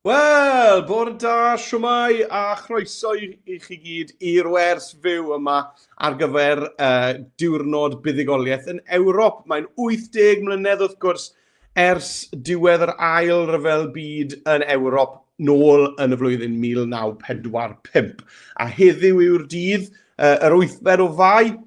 Wel, bore da, siwmai a chroeso i, i chi gyd i'r wers fyw yma ar gyfer uh, diwrnod buddugoliaeth yn Ewrop. Mae'n 80 mlynedd wrth gwrs ers diwedd yr ail ryfel byd yn Ewrop nôl yn y flwyddyn 1945. A heddiw yw'r dydd, uh, yr wythfed o Fai,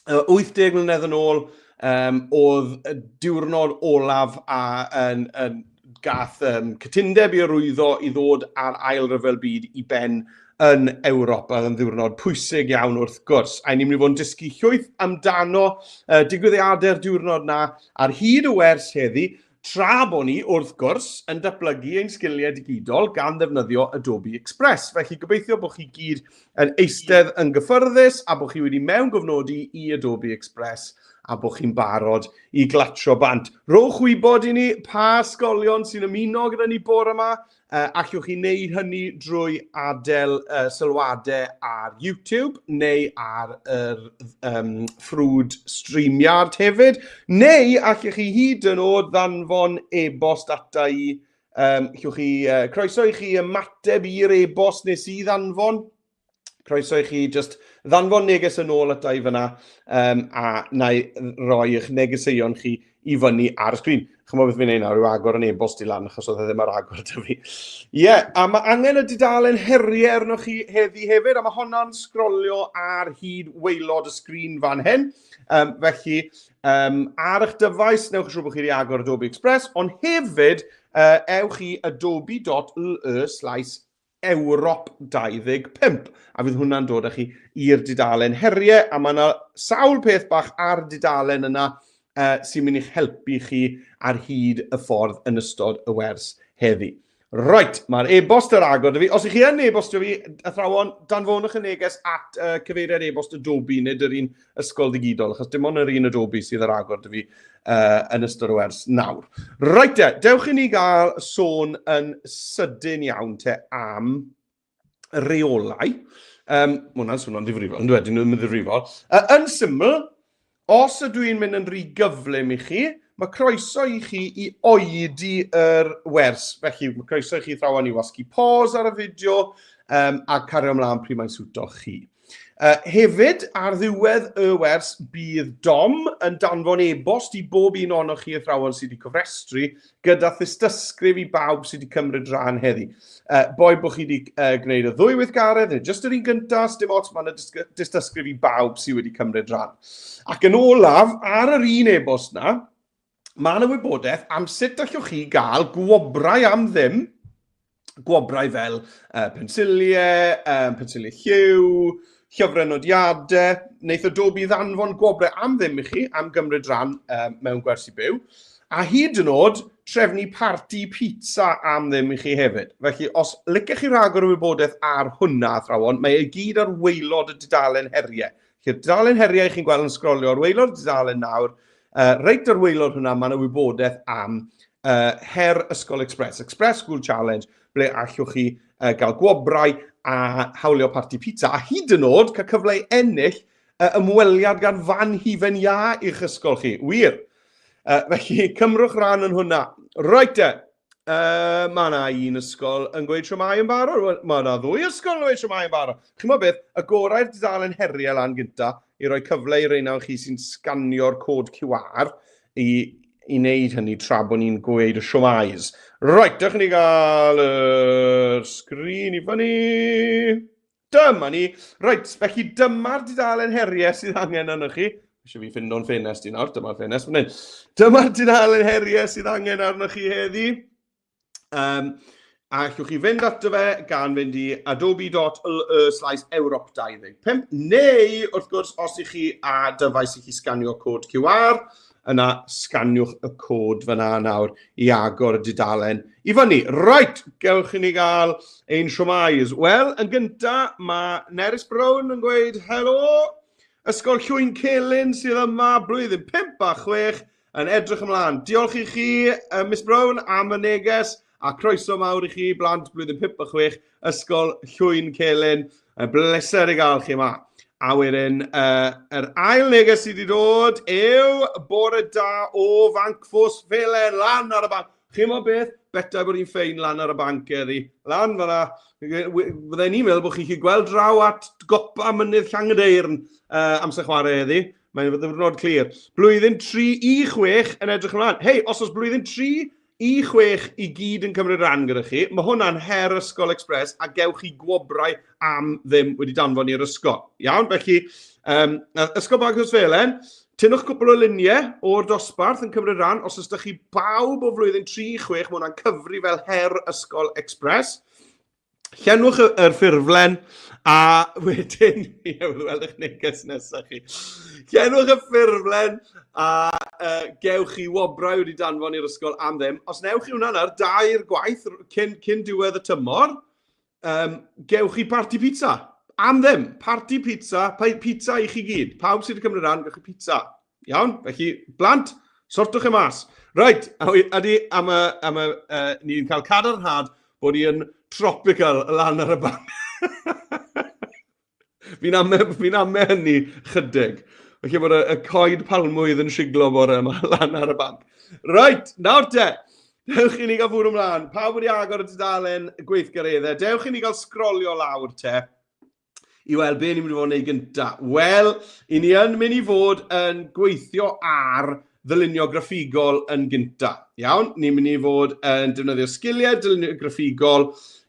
80 mlynedd yn ôl, um, oedd y diwrnod olaf a yn, yn gath um, cytundeb i arwyddo i ddod ar ail ryfel byd i ben yn Ewrop. Oedd yn ddiwrnod pwysig iawn wrth gwrs. A ni'n mynd i fod yn dysgu llwyth amdano uh, digwyddiadau'r diwrnod na ar hyd y wers heddi. Tra bo ni, wrth gwrs, yn datblygu ein sgiliau digidol gan ddefnyddio Adobe Express. Felly gobeithio bod chi gyd yn eistedd yn gyffyrddus a bod chi wedi mewn gofnodi i Adobe Express a bod chi'n barod i glatsio bant. Rowch wybod i ni pa ysgolion sy'n ymuno gyda ni bore yma. Uh, allwch chi wneud hynny drwy adael uh, sylwadau ar YouTube neu ar yr um, ffrwd StreamYard hefyd, neu allwch chi hyd yn oed ddanfon e-bost ata i. Um, allwch chi, uh, croeso i chi ymateb i'r e-bost nes i ddanfon. Croeso i chi just ddanfon neges yn ôl ata i fyna um, a na i roi eich negeseuon chi i fyny ar y sgrin. Chymod beth fi'n neud nawr yw agor yn e-bost i lan achos oedd e ddim ar agor 'da fi. Ie, yeah, a mae angen y dudalen heriau arnoch chi heddi hefyd, a mae honna'n sgrolio ar hyd waelod y sgrin fan hyn. Um, felly, um, ar eich dyfais, newch yn siŵr bod chi wedi agor Adobe Express, ond hefyd, uh, ewch i adobe.ly slash Ewrop 25, a fydd hwnna'n dod â chi i'r dudalen heriau, a mae yna sawl peth bach ar y dudalen yna uh, sy'n mynd i'ch helpu chi ar hyd y ffordd yn ystod y wers heddi. Right, mae'r e-bost ar agor 'da fi. Os ych chi yn e-bostio fi, athrawon, danfonwch y neges at uh, cyfeiriad e-bost Adobe, nid yr un ysgol ddigidol, achos dim ond yr un Adobe sydd ar agor 'da fi uh, yn ystod y wers nawr. Reit te, dewch i ni gael sôn yn sydyn iawn te am reolau. Um, mae hwnna'n swnio'n ddifrifol, yn dweud, nhw'n ddifrifol. Uh, yn syml, os ydw i'n mynd yn rhy gyflym i chi, mae croeso i chi i oedi yr wers. Felly, mae croeso i chi thrawan i wasgu pause ar y fideo um, a cario ymlaen pryd mae'n swto chi. Uh, hefyd, ar ddiwedd y wers, bydd Dom yn danfon e-bost i bob un ohonoch chi athrawon sydd wedi cofrestru gyda thystysgrif i bawb sydd wedi cymryd rhan heddi. Uh, boi bod chi wedi uh, gwneud y ddwy weithgaredd, neu jyst yr un gyntaf, dim ots, mae yna dystysgrif i bawb sydd wedi cymryd rhan. Ac yn olaf, ar yr un e-bost na, mae yna wybodaeth am sut allwch chi gael gwobrau am ddim gwobrau fel uh, pensiliau, um, pensiliau lliw, llyfrau nodiadau. Wneith Adobe ddanfon gwobrau am ddim i chi am gymryd rhan um, mewn gwersi byw. A hyd yn oed, trefnu parti pizza am ddim i chi hefyd. Felly, os licech chi rhagor o wybodaeth ar hwnna, athrawon, mae e gyd ar waelod y dudalen heriau. Felly'r dudalen heriau chi'n gweld yn sgrolio ar waelod y dudalen nawr, uh, reit ar waelod hwnna, mae yna wybodaeth am uh, Her Ysgol Express, Express School Challenge, ble allwch chi uh, gael gwobrau a hawlio parti pizza, a hyd yn oed cael cyfle i ennill uh, ymweliad gan fan hufen iâ i'ch ysgol chi. Wir. Uh, felly, cymrwch ran yn hwnna. Right te, Uh, mae yna un ysgol yn gweud siwmai yn barod. Mae yna ddwy ysgol yn gweud siwmai yn barod. Chi'n gwybod beth? Y gorau'r dudalen heriau lan gynta i roi cyfle i reina o chi sy'n sganio'r cod QR i, i wneud hynny tra bod ni'n gweud y siwmais. Right, dewch i ni gael yr sgrin i fyny. Dyma ni. Reit, felly dyma'r dudalen heriau sydd angen arnoch chi. Eisiau fi ffindo'n ffenest i nawr, dyma'r ffenest fan hyn. Dyma'r dudalen heriau sydd angen arnoch chi heddi. Um, a allwch chi fynd ato fe gan fynd i adobe.ly slash Europe 25 neu, wrth gwrs, os ych chi a dyfais i chi sganio cod QR, yna sganiwch y cod fyna nawr i agor y dudalen i fyny. Right, gewch i ni gael ein siwmais. Wel, yn gynta, mae Nerys Brown yn gweud helo. Ysgol Llwyn Celyn sydd yma, blwyddyn 5 a 6, yn edrych ymlaen. Diolch i chi, uh, Miss Brown, am y neges, a croeso mawr i chi, blant blwyddyn 5 a 6, Ysgol Llwyn Celyn. Y bleser i gael chi yma. A wedyn, uh, yr ail neges sydd wedi dod yw bore da o Fanc Ffos Felen, lan ar y banc. Chi'n mo beth? Beta bod hi'n ffein lan ar y banc heddi. Lan fan'na. Fydden ni'n meddwl bod chi'n gallu gweld draw at gopa mynydd Llangydeirn amser chwarae heddi. Mae'n ddiwrnod clir. Blwyddyn 3 i 6 yn edrych ymlaen. Hei, os oes blwyddyn 3 i 6 i gyd yn cymryd rhan gyda chi, mae hwnna'n her Ysgol Express a gewch chi gwobrau am ddim wedi danfon i'r ysgol. Iawn, felly, Ysgol Bag Rhosfelen, tynnwch cwpl o luniau o'r dosbarth yn cymryd rhan. Os oes chi bawb o flwyddyn 3 i 6, mae hwnna'n cyfri fel her Ysgol Express. Llenwch yr ffurflen a wedyn, ie, weld eich neges nesaf chi. Llenwch y ffurflen a gewch chi wobrau wedi danfon i'r ysgol am ddim. Os newch chi hwnna nawr, dair gwaith cyn diwedd y tymor, gewch chi parti pizza. Am ddim. Parti pizza, pizza i chi gyd. Pawb sydd wedi cymryd rhan, gewch chi pizza. Iawn, felly, blant, sortwch e mas. Reit, ydy, am y, am y, ni'n cael cadarnhad bod hi yn tropical lan ar y banc. Fi'n ame, fi ame hynny chydig. Felly bod y coed palmwydd yn siglo bore yma lan ar y banc. Reit, nawr te, dewch i ni gael fwrw ymlaen. Pawb wedi agor y dudalen gweithgareddau. Dewch i ni gael sgrolio lawr te i weld be ni'n mynd i fod yn ei gynta. Wel, i ni yn mynd i fod yn gweithio ar ddylunio graffigol yn gynta. Iawn, ni'n mynd i fod yn defnyddio sgiliau dylunio graffigol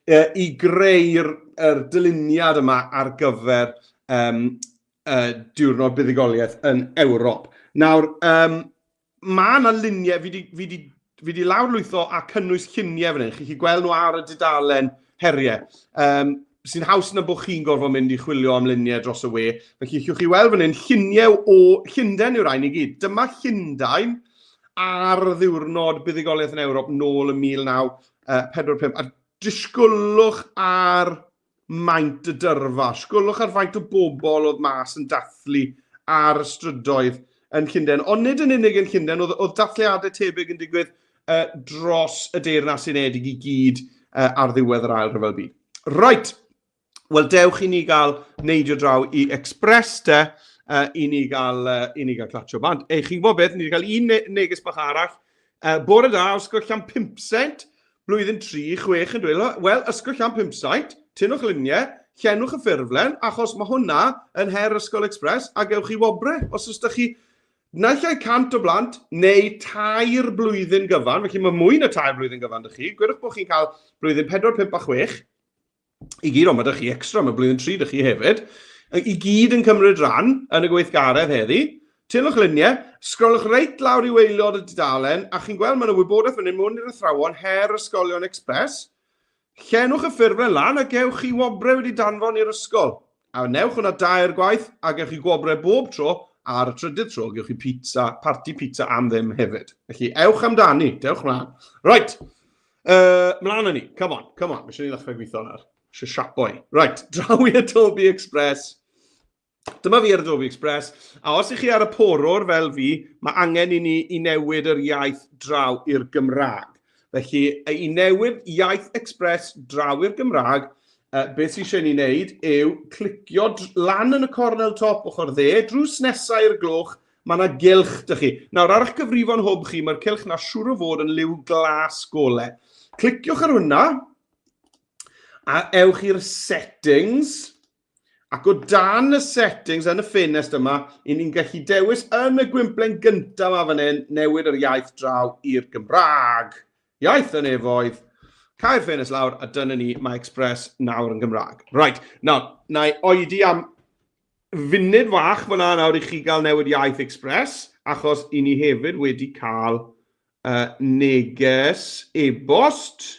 i greu'r er dyluniad yma ar gyfer diwrnod buddugoliaeth yn Ewrop. Nawr, mae yna luniau, fi di lawrlwytho a cynnwys lluniau fan hyn. Chi'n gallu gweld nhw ar y dudalen heriau. Sy'n haws na bod chi'n gorfod mynd i chwilio am luniau dros y we. Felly, allwch chi weld fan hyn lluniau o Llundain yw'r rhain i gyd. Dyma Llundain ar ddiwrnod buddugoliaeth yn Ewrop nôl ym 1945. A disgwylwch ar maint y dyrfa. Sgwlwch ar faint o bobl oedd mas yn dathlu ar y strydoedd yn Llundain. Ond nid yn unig yn Llundain, oedd dathliadau tebyg yn digwydd dros y Deyrnas Unedig i gyd ar ddiwedd yr Ail Rhyfel Byd. Right, wel dewch i ni gael neidio draw i Express te, i ni gael clatsio bant. Ei, chi'n gwybod beth, ni wedi cael un neges bach arall. Bore da, Ysgol Llan Pimpsent, blwyddyn 3, 6 yn dweud, wel, Ysgol Llan Pimpsent, tynwch luniau, llenwch y ffurflen, achos mae hwnna yn her Ysgol Express, a gewch chi wobre. Os oes ydych chi naill ai 100 o blant, neu tair blwyddyn gyfan, felly mae mwy na tair blwyddyn gyfan ydych chi, gwedwch bod chi'n cael blwyddyn 4, 5 a 6, i gyd, ond mae ydych chi extra, mae blwyddyn 3 ydych chi hefyd, i gyd yn cymryd rhan yn y gweithgaredd heddi. Tynnwch luniau, sgrolwch reit lawr i waelod y dudalen, a chi'n gweld mae yna wybodaeth fan hyn mewn i'r athrawon Her Ysgolion Express. Llenwch y ffurflen lan a gewch chi wobrau wedi danfon i'r ysgol. A newch hwnna dair gwaith a gewch chi gwobrau bob tro, a ar y trydydd tro gewch chi pizza, parti pizza am ddim hefyd. Felly ewch amdani, dewch mlaen. Right, mlaen â ni, come on, come on, mae eisiau ni ddechrau gweithio nawr. Eisiau siapo i. Right, draw i Adobe Express. Dyma fi ar Adobe Express, a os ych chi ar y porwr fel fi, mae angen i ni i newid yr iaith draw i'r Gymraeg. Felly, i newid iaith Express draw i'r Gymraeg, beth sydd eisiau ni wneud yw clicio lan yn y cornel top ochr dde, drws nesau i'r gloch, mae yna gylch dych chi. Nawr, ar eich cyfrifon hwb chi, mae'r cylch na siŵr o fod yn liw glas gole. Cliciwch ar hwnna, a ewch i'r settings, Ac o dan y settings yn y ffenest yma, i ni'n gallu dewis yn y gwymplen gyntaf yma fan hyn, newid yr iaith draw i'r Gymraeg. Iaith y nefoedd. Cau'r ffenest lawr, a dyna ni, mae Express nawr yn Gymraeg. Right, nawr, na i oedi am funud fach fyna nawr i chi gael newid iaith Express, achos i ni hefyd wedi cael neges e-bost.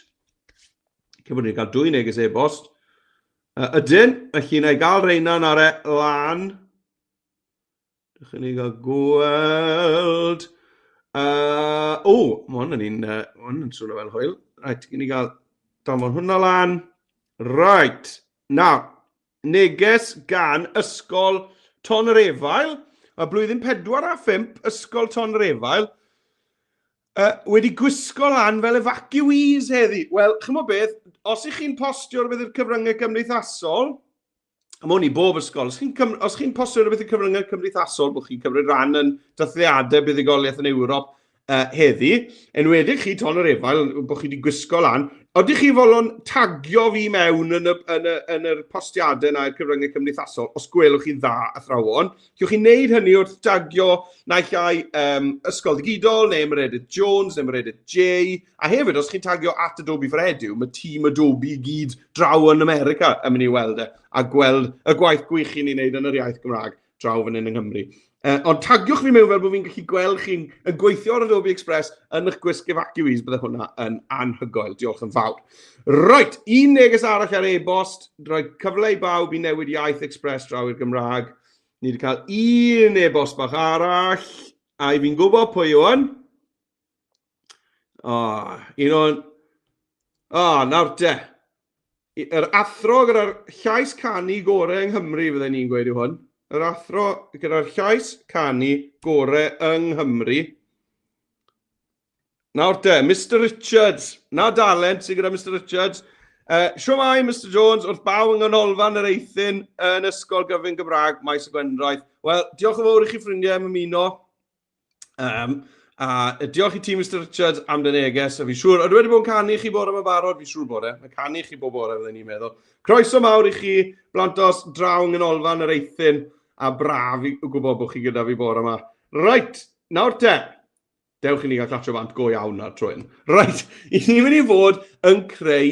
Cyn bod ni'n cael dwy neges e-bost. Ydyn, felly na i gael reina nawr e lan. Dych ni gael gweld. O, mae hwn yn un, hwn yn swnio fel hwyl. Reit, gyn ni gael danfon hwnna lan. Right, nawr, neges gan Ysgol Ton yr Efail. Y blwyddyn 4 a 5, Ysgol Ton yr Efail. Wedi gwisgo lan fel evacuees heddi. Wel, chymod beth, os ych chi'n postio rhywbeth i'r cyfryngau cymdeithasol, a mae hwn i bob ysgol, os chi'n os chi postio rhywbeth i'r cyfryngau cymdeithasol, bod chi'n cymryd rhan yn dathliadau buddugoliaeth yn Ewrop, heddi, enwedig chi Ton yr Efail, bod chi wedi gwisgo lan. Oedych chi folon tagio fi mewn yn y, yn y, yn yr postiadau yna i'r cyfryngau cymdeithasol, os gwelwch chi dda athrawon? Gewch chi wneud hynny wrth tagio naill ai Ysgol Ddigidol, neu Meredydd Jones, neu Meredydd J. A hefyd, os chi'n tagio at Adobe for Edu, mae tîm Adobe i gyd draw yn America yn mynd i weld e, a gweld y gwaith gwych chi'n ei wneud yn yr iaith Gymraeg draw fan hyn yng Nghymru. Ond tagiwch fi mewn fel bod fi'n gallu gweld chi'n yn gweithio ar Adobe Express yn eich gwisg evacuees, bydde hwnna yn anhygoel. Diolch yn fawr. Right, un neges arall ar e-bost, rhoi cyfle i bawb i newid iaith Express draw i'r Gymraeg. Ni wedi cael un e-bost bach arall, a i fi'n gwybod pwy yw hwn. O, un o'n... O, nawr te. Yr athro gyda'r llais canu gore yng Nghymru, fydden ni'n gweud yw hwn. Yr athro gyda'r llais canu gore yng Nghymru. Nawr te, Mr Richards. Na dalent sydd gyda Mr Richards. Shwmae, Mr Jones, wrth baw yng Nghanolfan yr Eithin yn Ysgol Gyfun Gymraeg, Maes y Gwendraeth. Wel, diolch yn fawr i chi ffrindiau am ymuno. A diolch i ti, Mr Richards, am dy neges. A fi'n siŵr, ydw wedi bod yn canu chi bore yma barod? Fi'n siŵr bod e. Mae canu chi bob bore, fydden ni'n meddwl. Croeso mawr i chi, blantos, draw yng Nghanolfan yr Eithin, a braf i gwybod bod chi gyda fi bore yma. Reit, nawr te, dewch i ni gael clatsio bant go iawn ar tro hyn. Reit, i ni'n mynd i fod yn creu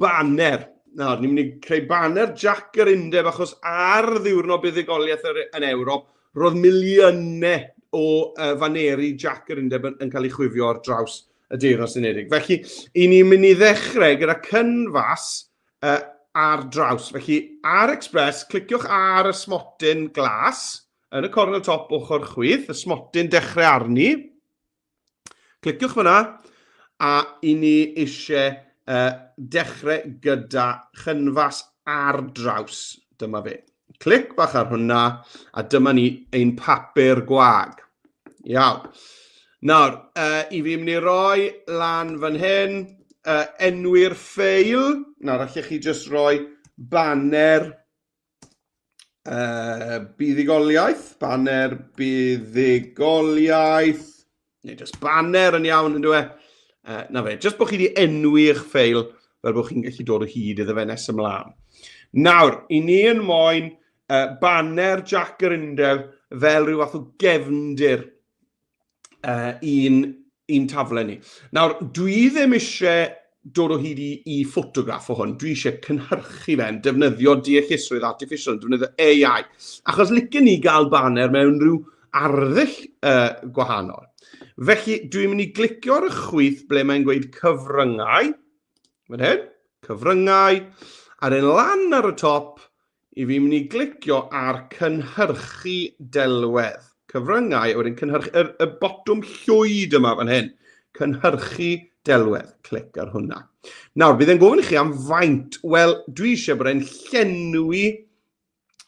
baner. Nawr, ni'n mynd i creu baner Jac yr Undeb, achos ar ddiwrnod buddugoliaeth yn Ewrop, Roedd miliynau o faneri Jac yr Undeb yn cael eu chwifio ar draws y Deyrnas Unedig. Felly, i ni'n mynd i ddechrau gyda cynfas ar draws. Felly, ar Express, cliciwch ar y smotyn glas yn y cornel top ochr chwith, y smotyn dechrau arni. Cliciwch fyna, a i ni eisiau dechrau gyda chynfas ar draws. Dyma fe. Clic bach ar hwnna, a dyma ni ein papur gwag. Iawn. Nawr, i fi mynd i roi lan fan hyn, enwi'r ffeil. Nawr, allech chi jyst roi banner buddugoliaeth, banner buddugoliaeth, neu jyst banner yn iawn yn dweud. Na fe, jyst bod chi wedi enwi eich ffeil fel bod chi'n gallu dod o hyd iddo fe nes ymlaen. Nawr, i ni yn moyn banner Jac yr Undeb fel rhyw fath o gefndir un taflen ni. Nawr, dwi ddim eisiau dod o hyd i ffotograff o hwn. Dwi eisiau cynhyrchu fe'n defnyddio deallusrwydd artificial, defnyddio AI. Achos licen ni gael banner mewn rhyw arddull gwahanol. Felly, dwi'n mynd i glicio ar y chwith ble mae'n gweud cyfryngau. Fan hyn, cyfryngau. A'r un lan ar y top, I fi mynd i glicio ar cynhyrchu delwedd. Cyfryngau, a wedyn cynhyrchu, y botwm llwyd yma fan hyn. Cynhyrchu delwedd. Clic ar hwnna. Nawr, bydd e'n gofyn i chi am faint. Wel, dwi eisiau bod e'n llenwi,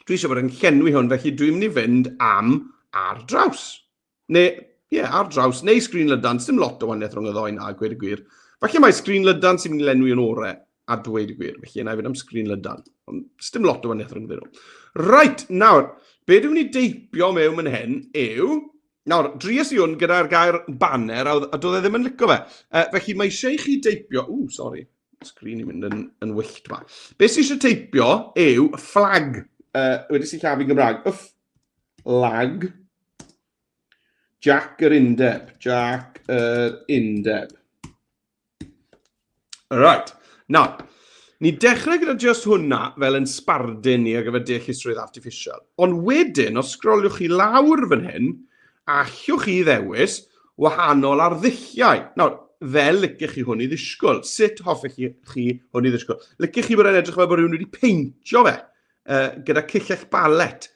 dwi eisiau bod e'n llenwi hwn, felly dwi'n mynd i fynd am ar draws. Neu, ie, yeah, ar draws, neu sgrin lydan, dim lot o wahaniaeth rhwng y ddoi na, gweud y gwir. Falle mae sgrin lydan sy'n mynd i lenwi yn ore, a dweud y gwir. Felly, yna i fynd am sgrin lydan. Ond dim lot o wahaniaeth rhwng nhw. Right, nawr, be dwi'n mynd i deipio mewn fan hyn yw... Nawr, dries i hwn gyda'r gair banner, a doedd e ddim yn licio fe. Felly, mae eisiau i chi deipio... Ww, sori, sgrin i mynd yn wyllt ma. Be sy'n eisiau teipio yw flag. Wedi sillafu yn Gymraeg. Yff, lag. Jac yr Undeb. Jac yr Undeb. Right. Nawr, ni dechrau gyda just hwnna fel yn sbardun ni ar gyfer deallusrwydd artificial. Ond wedyn, os sgroliwch chi lawr fan hyn, allwch chi ddewis wahanol arddulliau. Nawr, fel licech chi hwn i ddisgwyl? Sut hoffech chi hwn i ddisgwyl? Licech chi bod e'n edrych fel bod rhywun wedi peintio fe? Gyda cillell balet.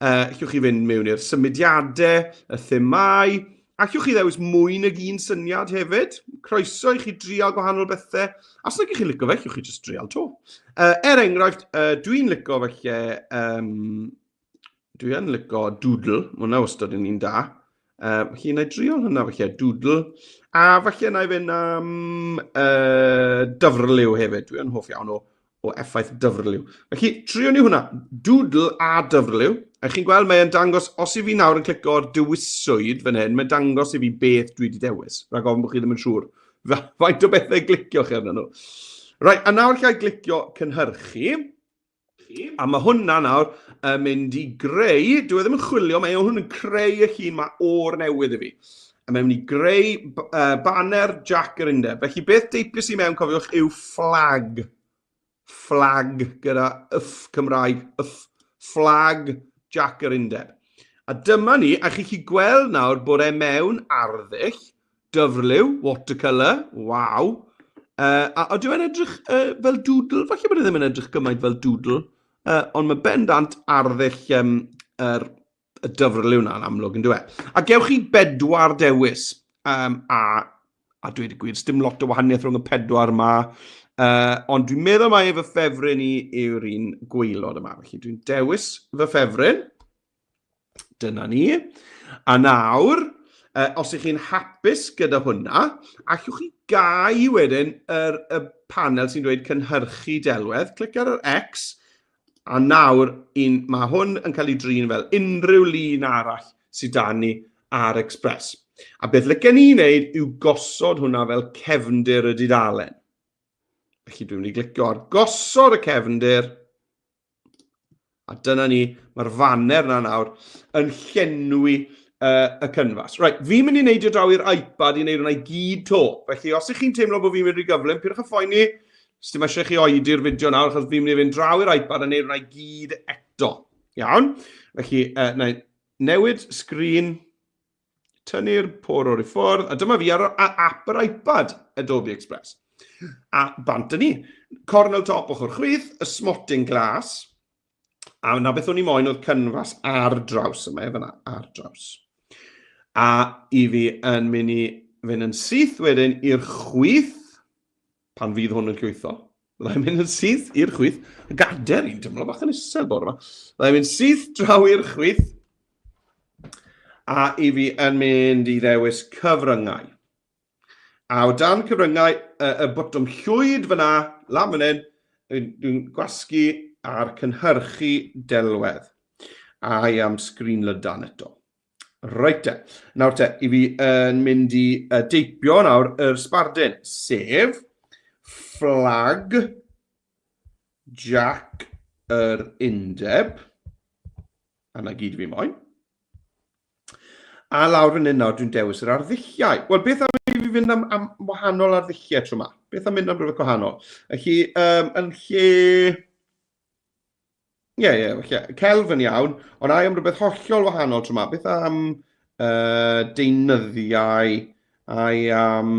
Allwch chi fynd mewn i'r symudiadau, y themau, allwch chi ddewis mwy nag un syniad hefyd. Croeso i chi drial gwahanol bethau. Os nag ych chi'n licio fe, allwch chi jyst drial to. Er enghraifft, dwi'n licio felly, dwi yn licio doodle, mae hwnna wastad yn un da. Felly, na i drial hwnna felly, doodle. A falle na i fynd am dyfrliw hefyd. Dwi yn hoff iawn o effaith dyfrliw. Felly, trio ni hwnna. Doodle a dyfrliw. A chi'n gweld mae'n dangos, os i fi nawr yn clicio ar dewiswyd fan hyn, mae'n dangos i fi beth dwi wedi dewis. Rhaid ofn bod chi ddim yn siŵr faint o bethau glicio chi arnyn nhw. Right, a nawr lle glicio cynhyrchu, a mae hwnna nawr yn mynd i greu, dwi e ddim yn chwilio, mae hwn yn creu y llun ma o'r newydd i fi. A mae'n mynd i greu banner Jack yr Undeb. Felly beth deipius i mewn, cofiwch, yw flag. Flag gyda yff Cymraeg, yff, flag Jack yr Undeb. A dyma ni, a chi chi gweld nawr bod e mewn arddull, dyfrliw, watercolour, waw. A ydyw e'n edrych fel doodle? Falle bod e ddim yn edrych gymaint fel doodle, ond mae bendant arddull yr y dyfrliw na'n amlwg yn dweud. A gewch chi bedwar dewis, a dweud y gwir, dim lot o wahaniaeth rhwng y pedwar yma, ond dwi'n meddwl mai fy ffefryn i yw'r un gwaelod yma. Felly dwi'n dewis fy ffefryn. Dyna ni. A nawr, os ych chi'n hapus gyda hwnna, allwch chi gau wedyn y panel sy'n dweud cynhyrchu delwedd, clic ar yr X, A nawr, un, mae hwn yn cael ei drin fel unrhyw lun arall sydd da ni ar Express. A beth licen ni wneud yw gosod hwnna fel cefndir y dudalen. Felly dwi'n mynd i glicio ar gosod y cefndir. A dyna ni, mae'r faner na nawr yn llenwi y cynfas. Right, fi'n mynd i neidio draw i'r iPad i wneud hwnna i gyd to. Felly os ych chi'n teimlo bod fi'n mynd rhy gyflym, pidwch â phoeni, dim eisiau chi oedi'r fideo nawr, achos fi'n mynd i fynd draw i'r iPad a wneud hwnna i gyd eto. Iawn? Felly, na i newid sgrin, tynnu'r porwr i ffwrdd, a dyma fi ar app yr iPad Adobe Express. A bant ni. Cornel top ochr chwith, y smotyn glas, a na beth o'n i moyn oedd cynfas ar draws yma, fyna, ar draws. A i fi yn mynd i fynd yn syth wedyn i'r chwith, pan fydd hwn yn llwytho. Byddai'n mynd yn syth i'r chwith. Y gader i'n teimlo bach yn isel bore yma. Byddai'n mynd syth draw i'r chwith. A i fi yn mynd i ddewis cyfryngau. A o dan cyfryngau, y botwm llwyd fyna, lan fan hyn, dwi'n gwasgu ar cynhyrchu delwedd. A i am sgrin lydan eto. Reit te. Nawr te, i fi yn mynd i deipio nawr yr sbardun, sef fflag Jack yr Undeb. A na gyd fi moyn. A lawr fan hyn nawr dwi'n dewis yr arddulliau. Wel, beth am i fi fynd am wahanol arddulliau tro yma? Beth am mynd am rhywbeth gwahanol? Felly, yn lle... Ie, ie, felly, celf yn iawn, ond ai am rhywbeth hollol wahanol tro yma. Beth am deunyddiau, ai am...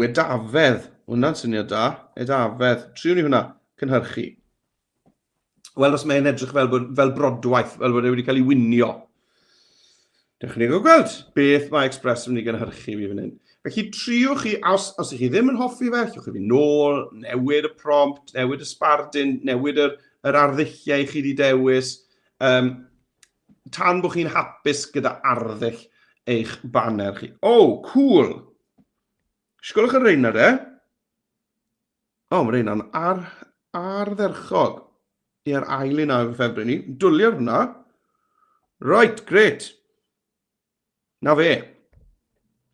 Edafedd. Hwna'n syniad da. Edafedd. Triwn ni hwnna. Cynhyrchu. Wel, os mae'n edrych fel, bod, fel brodwaith, fel bod e wedi cael ei winio. Dewch ni gael gweld beth mae Express yn mynd i gynhyrchu fi fan hyn. Felly triwch chi, os ych chi ddim yn hoffi fe, allwch chi fynd nôl, newid y prompt, newid y sbardun, newid yr arddulliau chi wedi dewis, tan bod chi'n hapus gyda arddull eich banner chi. Oh, cool! Sgwlwch y reina de. O, mae reina'n ardderchog. Ie'r ail un ar ffefryn ni. Dwli ar hwnna. Right, great. Na fe.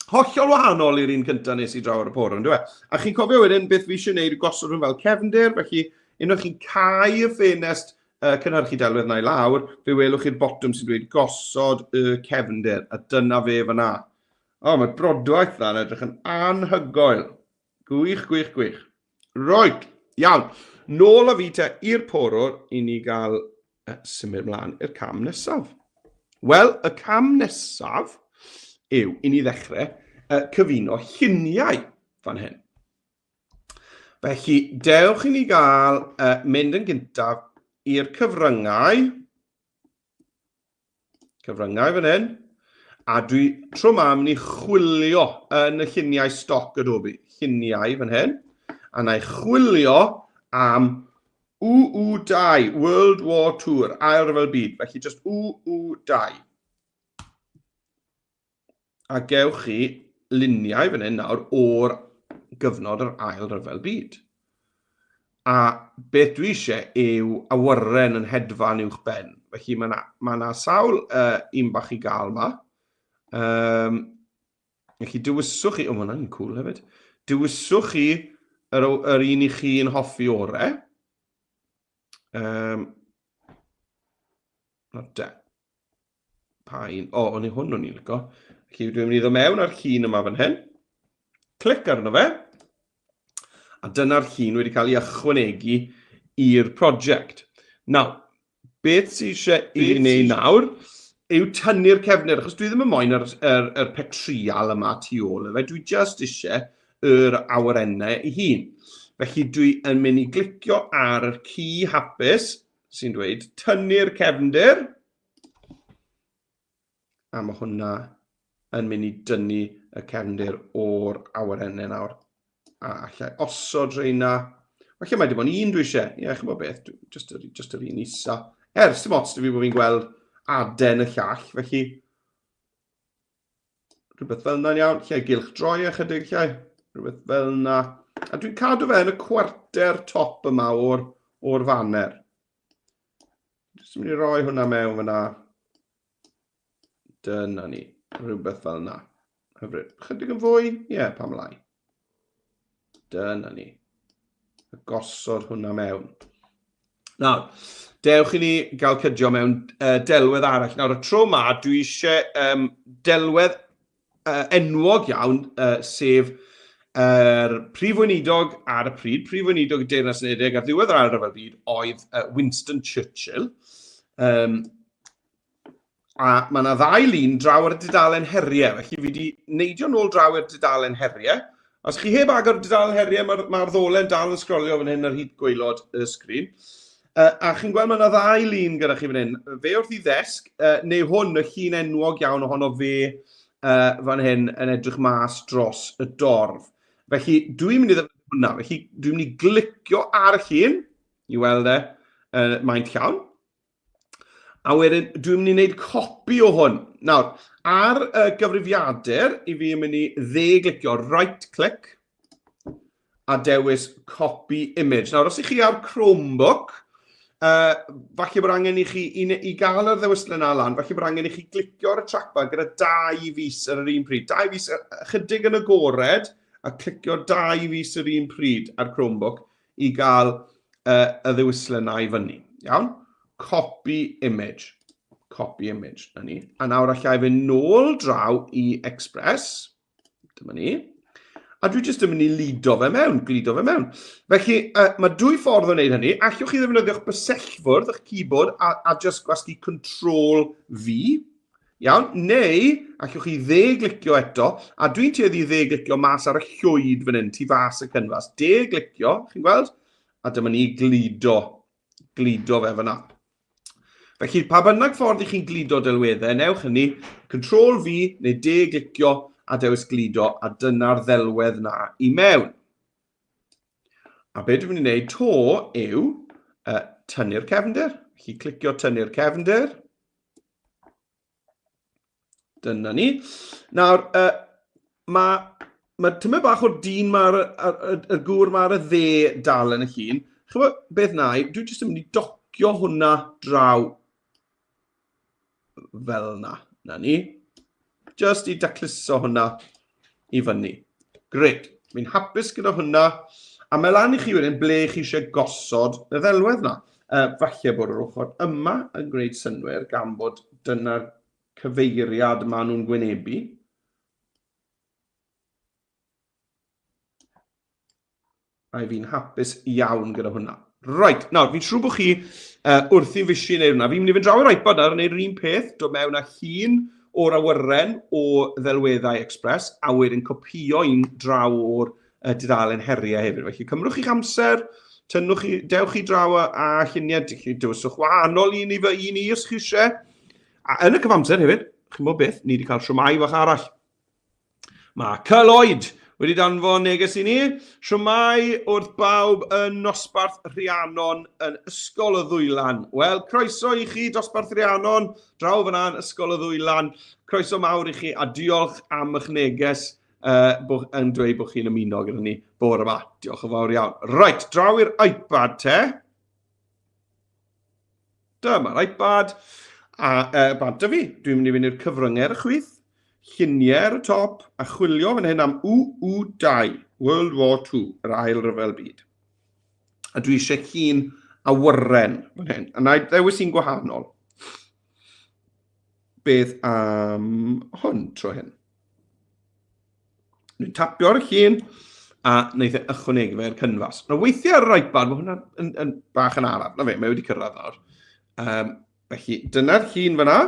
Hollol wahanol i'r un cyntaf nes i draw ar y porwr, yn dweud. A chi'n cofio wedyn beth fi eisiau gwneud gosod hwn fel cefndir, felly unwaith chi'n cau y ffenest cynhyrchu delwedd na i lawr, fe welwch chi'r botwm sy'n dweud gosod y cefndir, a dyna fe fyna. O, mae'r brodwaith dda'n edrych yn anhygoel. Gwych, gwych, gwych. Right, iawn. Nôl â fi te i'r porwr i ni gael symud mlaen i'r cam nesaf. Wel, y cam nesaf yw i ni ddechrau cyfuno lluniau fan hyn. Felly, dewch i ni gael mynd yn gyntaf i'r cyfryngau. Cyfryngau fan hyn. A dwi tro ma yn mynd i chwilio yn y lluniau stoc Adobe. Lluniau fan hyn. A na i chwilio am UU2, World War II, Ail Ryfel Byd. Felly just UU2. A gewch chi luniau fan hyn nawr o'r gyfnod yr Ail Ryfel Byd. A beth dwi eisiau yw awyren yn hedfan uwch ben. Felly mae yna ma na sawl un bach i gael yma. Felly dewiswch chi, o mae hwnna'n cool hefyd. Dewiswch chi yr, yr un i chi'n hoffi orau. Nawr de. Pa un? O, o'n i hwn o'n i'n licio. Felly dwi'n mynd i ddod mewn ar llun yma fan hyn. Clic arno fe. A dyna'r llun wedi cael ei ychwanegu i'r prosiect. Nawr, beth sydd eisiau i fi wneud nawr yw tynnu'r cefnir, achos dwi ddim yn moyn yr, yr, yr petrial yma tu ôl i fe, dwi just eisiau yr awyrennau ei hun. Felly dwi yn mynd i glicio ar yr ci hapus sy'n dweud tynnu'r cefndir, a mae hwnna yn mynd i dynnu y cefndir o'r awyrennau nawr. A allai osod rheina. Falle mae dim ond un dwi eisiau. Ie, chi'n bod beth, just yr, just yr un isa. Er, dim ots dy fi bod fi'n gweld aden y llall, felly rhywbeth fel yna'n iawn. Lle gylch droi ychydig lle. Rhywbeth fel yna. A dwi'n cadw fe yn y cwarter top yma o'r, or faner. Jyst yn mynd i roi hwnna mewn fyna. Dyna ni. Rhywbeth fel yna. Hyfryd. Chydig yn fwy? Ie, yeah, pam lai. Dyna ni. A gosod hwnna mewn. Nawr, dewch i ni gael cydio mewn delwedd arall. Nawr, y tro ma, dwi eisiau delwedd enwog iawn, sef yr prif weinidog ar y pryd, prif weinidog y Deyrnas Unedig ar ddiwedd yr Ail Ryfel Byd oedd Winston Churchill. A mae yna ddau lun draw ar y dudalen heriau, felly fi wedi neidio nôl draw i'r dudalen heriau. Os chi heb agor y dudalen heriau, mae'r mae ddolen dal yn sgrolio fan hyn ar hyd gwaelod y sgrin. A chi'n gweld mae yna ddau lun gyda chi fan hyn. Fe wrth i ddesg, neu hwn, y llun enwog iawn ohono fe fan hyn yn edrych mas dros y dorf. Felly dwi'n mynd i ddefnyddio hwnna. Felly dwi'n mynd i glicio ar y llun i weld e maint llawn. A wedyn dwi'n mynd i wneud copi o hwn. Nawr, ar y gyfrifiadur, i fi yn mynd i dde-glicio right click a dewis copy image. Nawr, os ych chi ar Chromebook, falle bod angen i chi, i gael yr ddewislen yna lan, falle bod angen i chi glicio ar y trackpad gyda dau fus ar yr un pryd. Dau fus ychydig yn agored a clicio dau fus yr un pryd ar Chromebook i gael y ddewislen yna i fyny. Iawn? Copy image. Copy image. Na ni. A nawr allai fynd nôl draw i Express. Dyma ni. A dwi jyst yn mynd i lido fe mewn, glido fe mewn. Felly, mae dwy ffordd o wneud hynny. Allwch chi ddefnyddio'ch bysellfwrdd, eich keyboard, a just gwasgu Control V. Iawn? Neu, allwch chi dde-glicio eto, a dwi'n tueddu i dde-glicio mas ar y llwyd fan hyn, tu fas y cynfas. De-glicio, chi'n gweld? A dyma ni glido, glido fe fyna. Felly, pa bynnag ffordd i chi'n gludo delweddau, newch hynny, Control V neu de-glicio a dewis gludo, a dyna'r ddelwedd na i mewn. A be dwi'n mynd i wneud to yw tynnu'r cefndir. Felly, clicio tynnu'r cefndir. Dyna ni. Nawr, mae ma tymed bach o'r dyn mae'r y, y, y gŵr ma ar y dde dal yn y llun. Chybod beth na i, dwi jyst yn mynd i docio hwnna draw fel na. Na ni. Just i dacluso hwnna i fyny. Gret. Fi'n hapus gyda hwnna. A mae lan i chi wedyn ble chi eisiau gosod y ddelwedd na. Falle bod yr ochr yma yn gwneud synnwyr gan bod dyna'r cyfeiriad maen nhw'n gwynebu. A fi'n hapus iawn gyda hwnna. Right, nawr, fi'n siŵr bod chi wrth i fysi wneud hwnna. Fi'n mynd i fynd draw i'r iPad nawr yn gwneud yr un peth, dod mewn â llun o'r awyren o ddelweddau Express, a wedyn copïo un draw o'r dudalen heriau hefyd. Felly cymrwch chi'ch amser, tynnwch chi, dewch chi draw a lluniau, chi dewiswch wahanol un i fy un i os chi eisiau. A yn y cyfamser hefyd, chi'n bod beth, ni wedi cael siwmai fach arall. Mae Cyl Oed wedi danfon neges i ni. Siwmai wrth bawb yn nosbarth Rhiannon yn Ysgol y Ddwylan. Wel, croeso i chi, dosbarth Rhiannon, draw fyna yn Ysgol y Ddwylan. Croeso mawr i chi a diolch am eich neges. bo, yn dweud bod chi'n ymuno gyda ni bore yma. Diolch yn fawr iawn. Right, draw i'r iPad te. Dyma'r iPad. A bant â fi. Dwi'n mynd i fynd i'r cyfryngau ar y chwith, lluniau ar y top, a chwilio fan hyn am WW2, World War II, yr ail ryfel byd. A dwi eisiau llun awyren fan hyn. A na i ddewis un gwahanol. Beth am hwn tro hyn? Dwi'n tapio ar y llun a wneud e ychwanegu fe i'r cynfas. Nawr weithiau ar yr iPad, mae hwnna'n yn, yn bach yn araf. Na fe, mae wedi cyrraedd nawr. Felly, dyna'r llun fyna.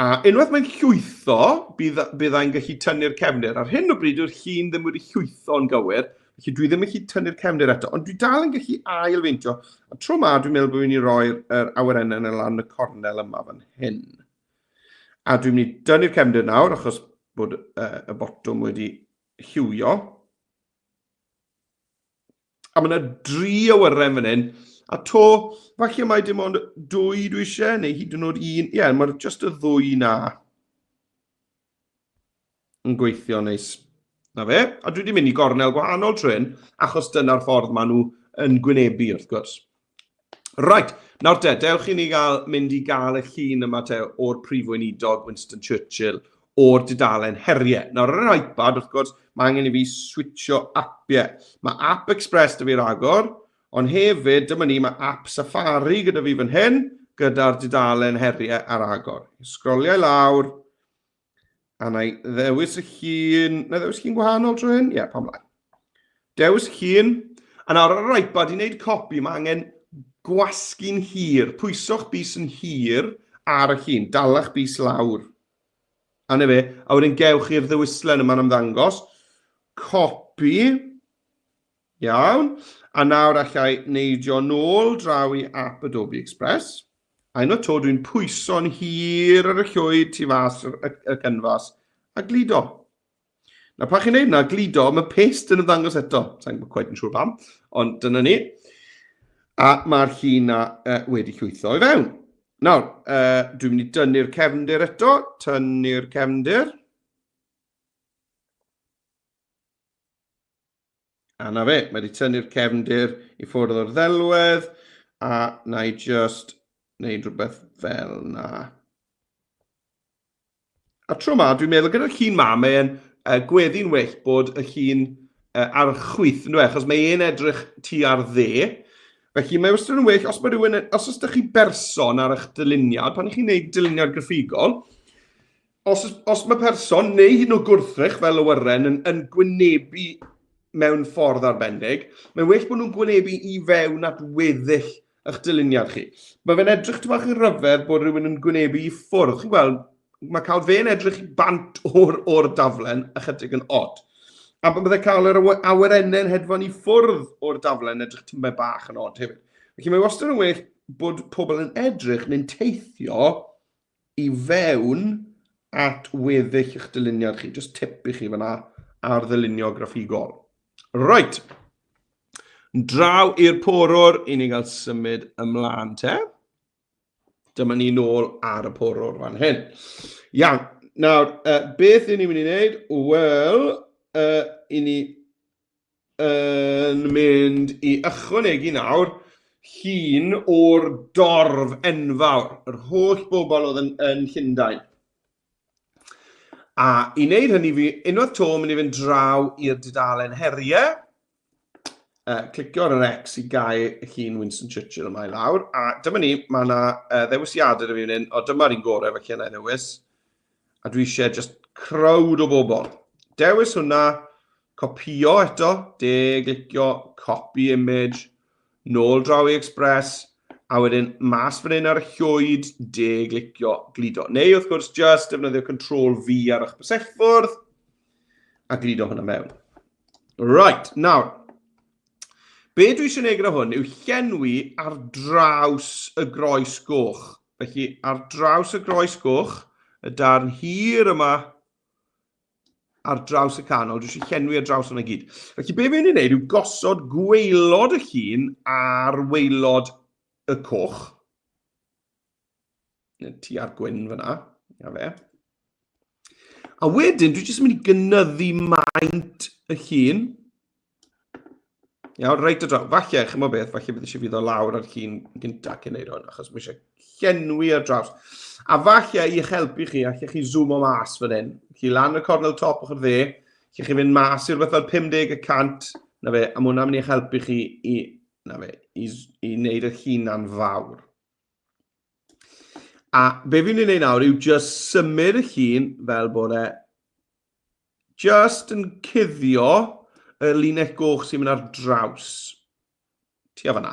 A unwaith mae'n llwytho, bydd, byddai'n gallu tynnu'r cefndir. Ar hyn o bryd, yw'r llun ddim wedi llwytho'n gywir, felly dwi ddim yn gallu tynnu'r cefndir eto, ond dwi dal yn gallu ail-feintio. A tro ma, dwi'n meddwl bod fi'n mynd i roi'r er awyrennau yn y lan y cornel yma fan hyn. A dwi'n mynd i dynnu'r cefndir nawr, achos bod y botwm wedi lliwio. A mae yna dri awyren fan hyn. A to, falle mai dim ond dwy dwi eisiau, neu hyd yn oed un. Ie, yeah, mae'r just y ddwy na yn gweithio neis. Na fe. A dwi wedi mynd i gornel gwahanol trwy hyn, achos dyna'r ffordd maen nhw yn gwynebu, wrth gwrs. Right, nawr te, dewch i ni gael, mynd i gael y llun yma te o'r Prif Weinidog Winston Churchill o'r dudalen heriau. Nawr ar yr iPad, wrth gwrs, mae angen i fi switcho apiau. Mae App Express dy fi ragor, ond hefyd, dyma ni, mae App Safari gyda fi fan hyn, gyda'r dudalen heriau ar agor. Sgroliau lawr, A na i ddewis y llun... Na i ddewis llun gwahanol trwy hyn? Ie, yeah, pam lai. Dewis llun. A nawr ar yr iPad i wneud copi, mae angen gwasgu'n hir. Pwyso'ch bys yn hir ar y llun. Dala'ch bys lawr. A na fe. A wedyn gewch chi'r ddewislen yma'n ymddangos. Copi. Iawn. A nawr allai neidio nôl draw i app Adobe Express. A unwaith to dwi'n pwyso'n hir ar y llwyd tu fas y, y, y cynfas a gludo. Na pa chi'n neud na, gludo, mae paste yn ymddangos eto. Sa'n quite yn siŵr pam, ond dyna ni. A mae'r llun na wedi llwytho i fewn. Nawr, dwi'n mynd i dynnu'r cefndir eto. Tynnu'r cefndir. A na fe, mae wedi tynnu'r cefndir i ffwrdd o'r ddelwedd, a na i just wneud rhywbeth fel na. A tro ma, dwi'n meddwl gyda'r llun ma, mae'n gweddi'n well bod y llun ar y chwith, yn dweud, achos mae e'n edrych tu ar dde. Felly mae wastad yn well, os mae rhywun, os oes ydych chi berson ar eich dyluniad, pan ych chi'n gwneud dyluniad graffigol, Os, os mae person, neu hyd yn oed gwrthrych fel awyren, yn, yn gwynebu mewn ffordd arbennig, mae'n well bod nhw'n gwynebu i fewn at weddill eich dyluniad chi. Mae fe'n edrych tipyn bach yn rhyfedd bod rhywun yn gwynebu i ffwrdd. Chi'n gweld, mae cael fe'n edrych bant o'r, or daflen ychydig yn odd. A bydde cael yr awyrennau'n hedfan i ffwrdd o'r daflen edrych tymed bach yn odd hefyd. Felly mae wastad yn well bod pobl yn edrych neu'n teithio i fewn at weddill eich dyluniad chi. Just tip i chi fyna ar ddylunio graffigol. Right. Draw i'r porwr i ni gael symud ymlaen te. Dyma ni nôl ar y porwr fan hyn. Iawn. Nawr, beth i ni'n mynd i wneud? Wel, i ni yn mynd i ychwanegu nawr llun o'r dorf enfawr, yr holl bobl oedd yn, yn Llundain. A i wneud hynny fi, unwaith to, mynd i fynd draw i'r dudalen heriau, clicio ar yr X i gau y llun Winston Churchill yma i lawr, a dyma ni, mae yna ddewisiadau da fi fan hyn, o dyma'r un gorau felly yna i ddewis, a dwi eisiau just crowd o bobl. Dewis hwnna, copio eto, de glicio, copy image, nôl draw i Express, a wedyn mas fan hyn ar y llwyd, de glicio, gludo. Neu wrth gwrs, just defnyddio Control V ar eich bysellfwrdd, a gludo hwnna mewn. Right, nawr, be dwi eisiau gwneud gyda hwn yw llenwi ar draws y groes goch. Felly, ar draws y groes goch, y darn hir yma ar draws y canol, dwi eisiau llenwi ar draws hwnna gyd. Felly, be fi'n ei wneud yw gosod gwaelod y llun ar waelod y coch. Neu tu ar gwyn fyna. Na fe. A wedyn, dwi jyst yn mynd i gynyddu maint y llun. Iawn, reit o draw. Falle, chymod beth, falle bydd eisiau fi ddod lawr ar llun gyntaf cyn neud hwn, achos mae eisiau llenwi ar draws. A falle i'ch helpu chi, allech chi zoom o mas fan hyn. Chi lan y cornel top ochr dde, lle chi fynd mas i rhywbeth fel 50%, na fe, a mae hwnna'n mynd i'ch helpu chi i, na fe, i, i wneud y hunan fawr. A be fi'n mynd i wneud nawr yw just symud y llun fel bod e just yn cuddio y linell goch sy'n mynd ar draws. Tua fanna.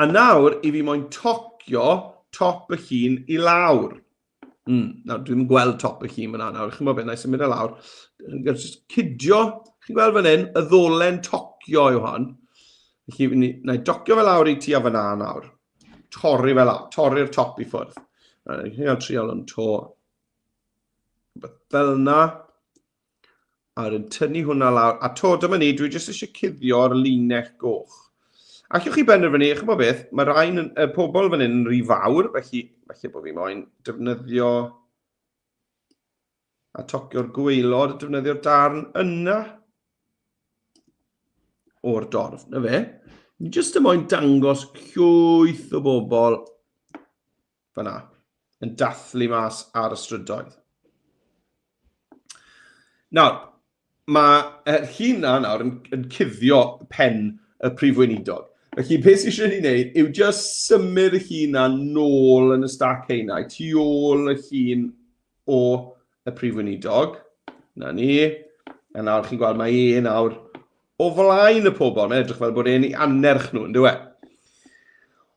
A nawr, i fi moyn tocio top y llun i lawr. Nawr, dwi'n gweld top y llun fyna nawr. Chi'n gwybod beth, na i symud e lawr. Just cydio, chi'n gweld fan hyn, y ddolen tocio yw hon. Felly, na i docio fe lawr i tua fyna nawr. Torri fe lawr, torri'r top i ffwrdd. Chi'n cael trial yn to. Fel yna. A wedyn tynnu hwnna lawr. A to, dyma ni, dwi jyst eisiau cuddio'r linell goch. Allwch chi benderfynu, chymod beth, mae rhain, y pobl fan hyn yn rhy fawr, felly felly bod fi moyn defnyddio a tocio'r gwaelod, defnyddio'r darn yna o'r dorf. Na fe. Ni jyst yn moyn dangos llwyth o bobl fyna, yn dathlu mas ar y strydoedd. Nawr, mae yr llun na nawr yn, yn cuddio pen y prif weinidog. Felly, beth sydd eisiau ni wneud yw just symud y llun na nôl yn y stac heinau, tu ôl y llun o y prif weinidog. Na ni. A nawr chi'n gweld mae e nawr o flaen y pobl. Mae'n edrych fel bod e'n ei annerch nhw, yn dyw e?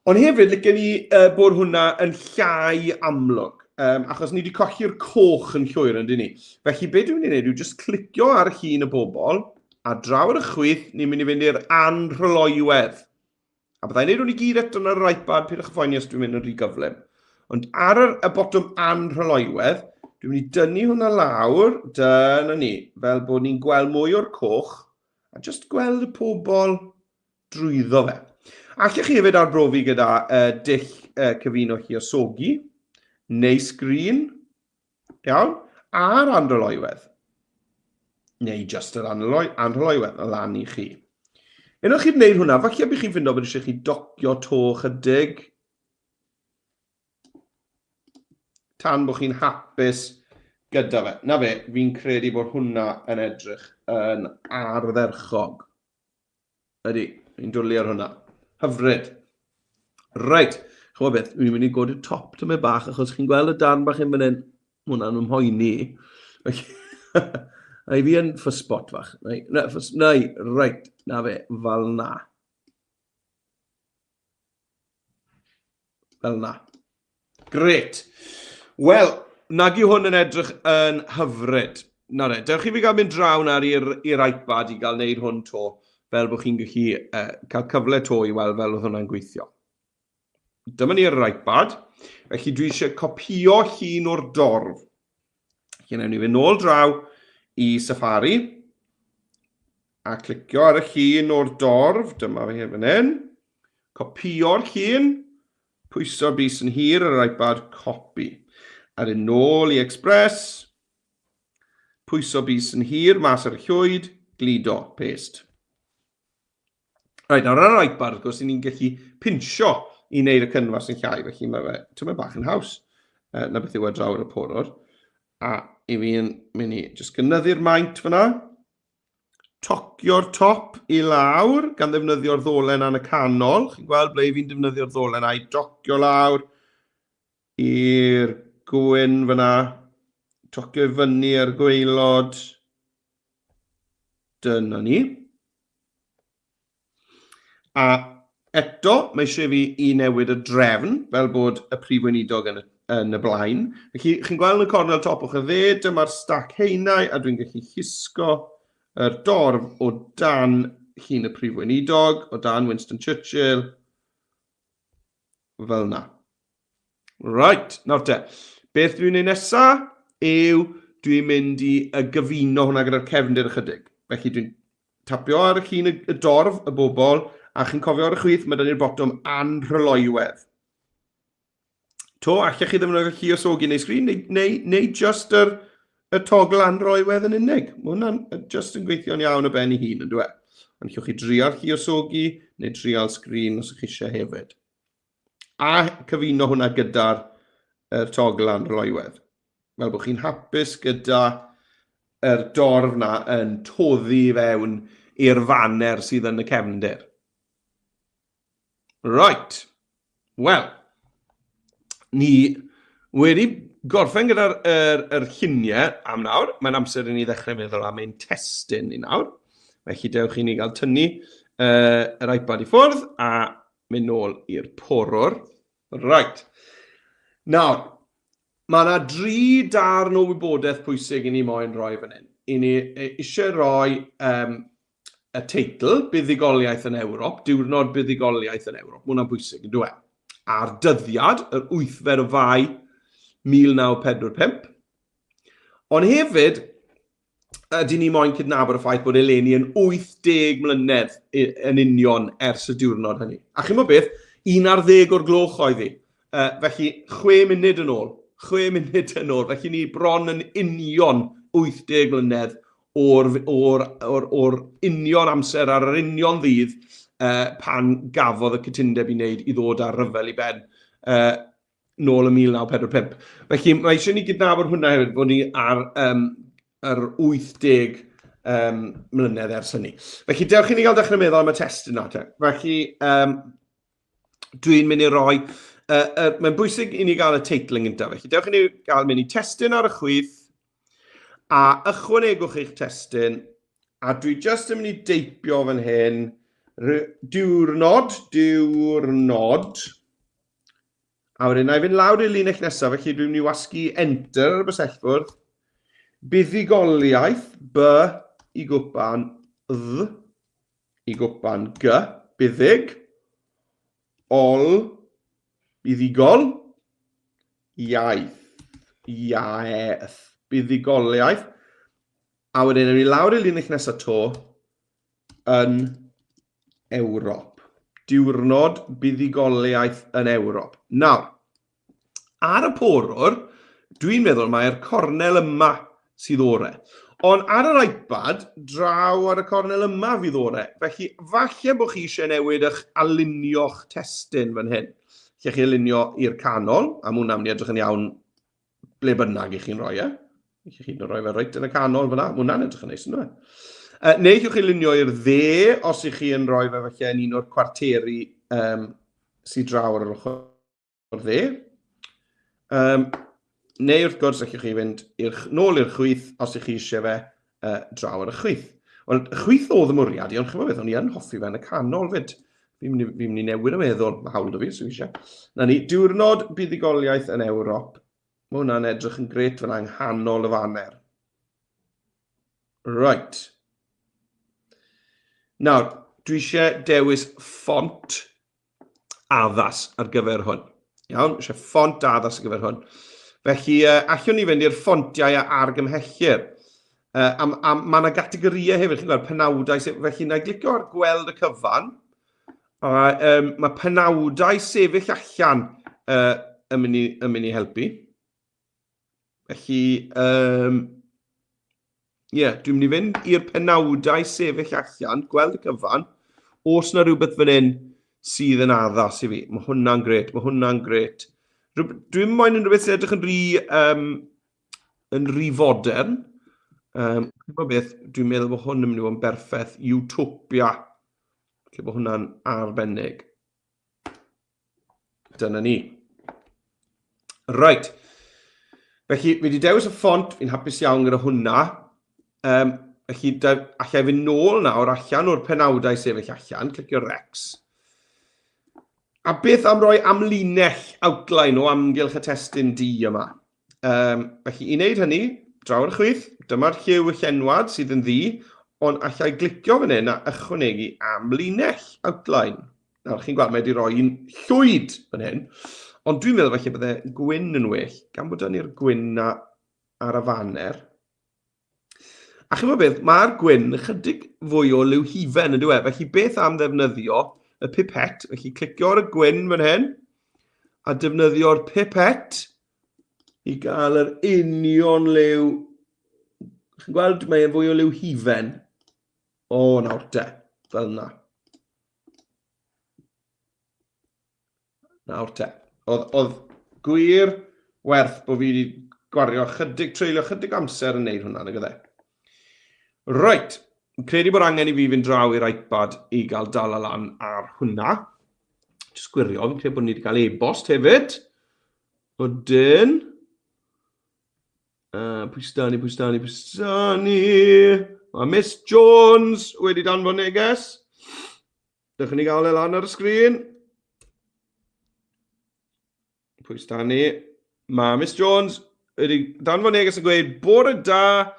Ond hefyd, licen i uh, bod hwnna yn llai amlwg, um, achos ni wedi colli'r coch yn llwyr, yn dyn ni. Felly, be dwi'n mynd i wneud yw just clicio ar llun y bobl, a draw ar y chwith, ni'n mynd i fynd i'r anrhyloiwedd. A byddai'n neud hwn i gyd eto ar yr iPad, pidwch â phoeni os dwi'n mynd yn rhy gyflym. Ond ar yr, y botwm anrhyloiwedd, dwi'n mynd i dynnu hwnna lawr, dyna ni, fel bod ni'n gweld mwy o'r coch, a just gweld y pobl drwyddo fe. Allech chi hefyd arbrofi gyda uh, dull uh, cyfuno lluosogi, neu sgrin, iawn, a'r anrhyloiwedd. Neu just yr anrhyloiwedd, y lan i chi. Unwaith chi'n gwneud hwnna, falle bych chi'n ffindo bod eisiau chi docio to chydig, tan bod chi'n hapus gyda fe. Na fe, fi'n credu bod hwnna yn edrych yn ardderchog. Ydy, fi'n dwlu ar hwnna. Hyfryd. Reit, chymod beth, fi'n mynd i godi'r top tymed bach, achos chi'n gweld y darn bach hyn fan hyn, mae hwnna'n ymhoeni. A i fi yn ffysbot fach. Neu, na, ffys, neu, reit, na fe, fel na. Fel na. Gret. Wel, nag yw hwn yn edrych yn hyfryd. Na re, dewch i fi gael mynd draw nawr i'r iPad i gael neud hwn to, fel bod chi'n gallu uh, cael cyfle to i weld fel oedd hwnna'n gweithio. Dyma ni ar yr iPad. Felly dwi eisiau copio llun o'r dorf. Felly newn ni fynd nôl draw i Safari a clicio ar y llun o'r dorf. Dyma fi fan hyn. Copio'r llun. Pwyso bys yn hir ar yr iPad, copy. Ar un nôl i Express. Pwyso bys yn hir mas ar y llwyd, gludo, paste. Reit, nawr ar yr iPad, wrth gwrs, ni'n gallu pinsio i wneud y cynfas yn llai, felly mae fe tymed bach yn haws na beth yw e draw ar y porwr. A i fi'n mynd i just gynyddu'r maint fyna, tocio'r top i lawr gan ddefnyddio'r ddolen yn y canol. Chi'n gweld ble fi'n defnyddio'r ddolen a'i docio lawr i'r gwyn fyna. Tocio i fyny ar gwaelod. Dyna ni. A eto, mae eisiau fi i newid y drefn, fel bod y prif weinidog yn y, yn y blaen. Felly, chi'n gweld yn y cornel top o'ch y dde, dyma'r stac heinau, a dwi'n gallu llusgo yr dorf o dan llun y prif weinidog, o dan Winston Churchill, fel yna. Right, nawr te. Beth dwi'n ei nesa yw dwi'n mynd i gyfuno hwnna gyda'r cefndir ychydig. Felly dwi'n tapio ar y llun y, y dorf, y bobl, a chi'n cofio ar y chwith, mae dyn ni'r botwm anrhyloiwedd. To, allech chi ddefnyddio lluosogi neu sgrin, neu, neu, neu just yr y togl anroiwedd yn unig. Mae hwnna'n just yn gweithio'n iawn o ben ei hun, yn dweud. Ond llwch chi drial lluosogi neu trial sgrin os ych chi eisiau hefyd. A cyfuno hwnna gyda'r er togl anroiwedd. Fel bod chi'n hapus gyda yr dorf na yn toddi fewn i'r faner sydd yn y cefndir. Right. Wel, ni wedi gorffen gyda'r er, er lluniau am nawr. Mae'n amser i ni ddechrau meddwl am ein testun ni nawr. Felly dewch i ni gael tynnu yr iPad i ffwrdd a mynd nôl i'r porwr. Right. Nawr, mae yna dri darn o wybodaeth pwysig i ni moyn rhoi fan hyn. I ni eisiau rhoi um, y teitl, Buddugoliaeth yn Ewrop, Diwrnod Buddugoliaeth yn Ewrop, mae hwnna'n bwysig, yn dweud. A'r dyddiad, yr 8fed o Fai 1945. Ond hefyd, ydyn ni moyn cydnabod y ffaith bod eleni yn 80 mlynedd yn union ers y diwrnod hynny. A chi'n gwybod beth? 11 o'r gloch oedd hi. Felly, 6 munud yn ôl. 6 munud yn ôl. Felly ni bron yn union 80 mlynedd o'r, or, or, or union amser ar yr union ddydd pan gafodd y cytundeb i wneud i ddod â'r rhyfel i ben nôl yn 1945. Felly mae eisiau ni gydnabod hwnna hefyd, bod ni ar um, yr 80 um, mlynedd ers hynny. Felly dewch i ni gael dechrau meddwl am y testun na te. Felly um, dwi'n mynd i roi... Mae'n bwysig i ni gael y teitl yn gyntaf. Felly dewch i ni gael mynd i testun ar y chwith, a ychwanegwch eich testun, a dwi jyst yn mynd i deipio fan hyn, diwrnod, diwrnod, a wedyn na i fynd lawr i'r linell nesaf, felly dwi'n mynd i wasgu Enter ar y bysellfwrdd, buddugoliaeth, B i gwpan, dd i gwpan, G, buddug, ol, buddugol, iaith, iaeth, buddugoliaeth, a wedyn ewn ni lawr i'r linell nesaf to, yn Ewrop. Diwrnod buddugoliaeth yn Ewrop. Nawr, ar y porwr, dwi'n meddwl mai'r cornel yma sydd ore. Ond ar yr iPad, draw ar y cornel yma fydd ore. Felly, falle bod chi eisiau newid eich alinio'ch testun fan hyn. Lle chi alinio i'r canol, a mae hwnna'n mynd i edrych yn iawn ble bynnag i chi'n rhoi e. Lle chi'n rhoi fe reit yn y canol fyna, mae hwnna'n edrych yn neis, ynddo fe? Neu llwch chi lunio i'r dde, os ych chi yn rhoi fe falle yn un o'r cwarteri um, sydd draw ar yr ochr o'r dde. Um, neu wrth gwrs, allwch chi fynd i'r, nôl i'r chwith os ych chi eisiau fe draw ar y chwith. Wel, y chwith oedd y mwriad i, ond chi'n beth, o'n i yn hoffi fe yn y canol fyd. Fi'n mynd, fi mynd i newid y meddwl, mae hawl da fi, sy'n eisiau. Na ni, diwrnod buddugoliaeth yn Ewrop. Mae hwnna'n edrych yn gret fyna yng nghanol y faner. Right. Nawr, dwi eisiau dewis ffont addas ar gyfer hwn. Iawn, eisiau ffont addas ar gyfer hwn. Felly, allwn ni fynd i'r ffontiau a argymhellir. A, a mae yna gategorïau hefyd, chi'n gweld, penawdau, felly na i glicio ar gweld y cyfan, a um, mae penawdau sefyll allan yn, mynd i, yn mynd i helpu. Felly, um, ie, yeah, dwi'n mynd i fynd i'r penawdau sefyll allan, gweld y cyfan. Os na rhywbeth fan hyn sydd yn addas i fi. Mae hwnna'n gret, mae hwnna'n gret. Dwi'n moyn yn rhywbeth sy'n edrych yn rhy, um, yn rhy fodern. Um, beth, dwi'n meddwl bod hwn yn mynd i fod yn berffaith. Utopia. Felly bod hwnna'n arbennig. Dyna ni. Right. Felly, fi wedi dewis y ffont, fi'n hapus iawn gyda hwnna. Um, felly, allai fynd nôl nawr allan o'r penawdau sefyll allan, clicio Rex. A beth am roi amlinell outline o amgylch y testun du yma? Um, felly, i wneud hynny, draw ar y chwith, dyma'r lliw y llenwad sydd yn ddu, ond allai glicio fan hyn a ychwanegu amlinell outline. Nawr, chi'n gweld, mae wedi rhoi un llwyd fan hyn, ond dwi'n meddwl felly bydde gwyn yn well, gan bod ni'r gwyn na ar y faner. A chi'n gwybod beth, mae'r gwyn ychydig fwy o liw hufen yn dweud, felly beth am ddefnyddio y pipet, felly clicio ar y gwyn fan hyn, a defnyddio'r pipet i gael yr union liw Chi'n gweld, mae e'n fwy o liw hufen. O, nawr te, fel yna. Nawr te. Oedd, oedd gwir werth bod fi wedi gwario chydig, treulio chydig amser yn neud hwnna, nag oedd e? Reit, credu bod angen i fi fynd draw i'r iPad i gael dal lan ar hwnna. Just gwirio, fi'n credu bod ni wedi cael e-bost hefyd. Odyn. Pwy sy 'da ni, pwy sy 'da ni, pwy sy 'da ni? Mae Miss Jones wedi danfon neges. Dewch i ni gael e lan ar y sgrin. Pwy sy 'da ni? Mae Miss Jones wedi danfon neges yn gweud, bore da,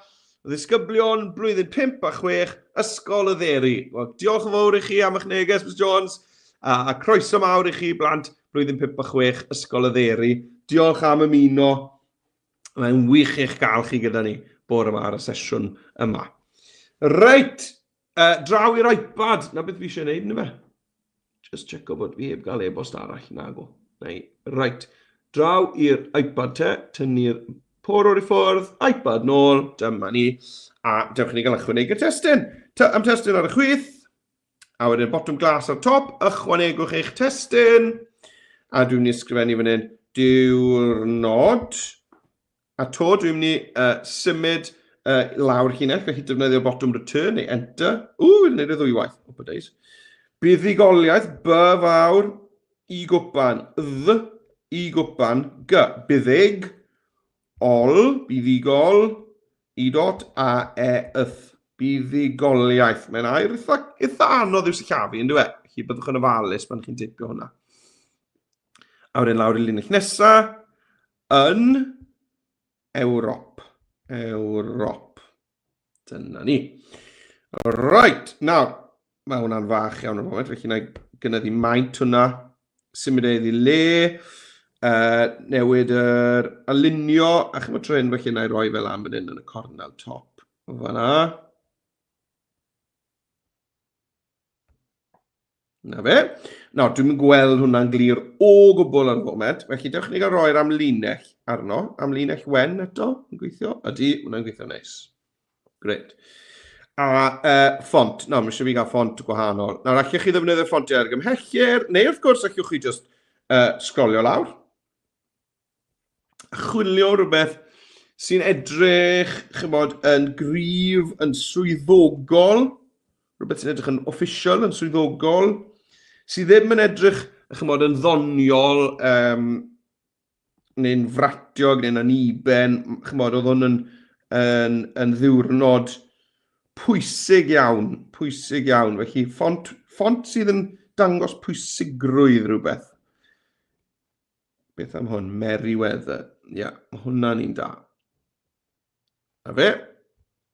ddisgyblion blwyddyn 5 a 6, Ysgol y Dderi. Wel, diolch yn fawr i chi am eich neges, Miss Jones, a croeso mawr i chi, blant blwyddyn 5 a 6, Ysgol y Dderi. Diolch am ymuno. Mae'n wych eich gael chi gyda ni bore yma ar y sesiwn yma. Reit, draw i'r iPad. Na beth fi eisiau gwneud, na fe? Just checo bod fi heb gael e-bost arall. Nago. Neu, reit. Draw i'r iPad te, tynnu'r porwr i ffwrdd, iPad nôl, dyma ni. A dewch i ni gael ychwanegu'r testun. Am testun ar y chwith, a wedyn botwm glas ar top, ychwanegwch eich testun. A dwi'n mynd i ysgrifennu fan hyn, diwrnod. A to, dwi'n mynd i symud lawr llinell, felly defnyddio botwm return neu enter. Ww, wedi gwneud y ddwywaith, upper days. Buddugoliaeth, B fawr, I gwpan, dd, I gwpan, G, buddug, ol, buddugol, I dot, A, E, yth. Buddugoliaeth. Mae'n air eitha, eitha anodd i'w sillafu, yn dweud? Felly byddwch yn ofalus pan chi'n teipio hwnna. A wedyn lawr i linell nesa, yn Ewrop. Ewrop. Dyna ni. Right, nawr, mae hwnna'n fach iawn ar y foment, felly na i gynyddu maint hwnna, symud e iddi le, newid yr alinio, a chymryd tro hyn, felly na i roi fel am fan hyn yn y cornel top. Fan'na. Na fe. Nawr, dwi'n gweld hwnna'n glir o gwbl ar y foment, felly dewch ni gael roi'r amlinell arno. Amlinell wen eto, yn gweithio? Ydy, hwnna'n gweithio neis. Gret. A ffont, nawr, mae eisiau fi gael ffont gwahanol. Nawr, allwch chi ddefnyddio ffontiau argymhellir, neu wrth gwrs, allwch chi just sgrolio lawr. Chwilio rhywbeth sy'n edrych, chymod, yn gryf, yn swyddogol, rhywbeth sy'n edrych yn official, yn swyddogol, sydd ddim yn edrych, chymod, yn ddoniol, neu'n fratiog, neu'n aniben, chymod, oedd hwn yn, yn, yn ddiwrnod pwysig iawn, pwysig iawn. Felly, ffont, ffont sydd yn dangos pwysigrwydd rhywbeth. Beth am hwn? Merryweather. Ia, yeah, mae hwnna'n un da. A fe,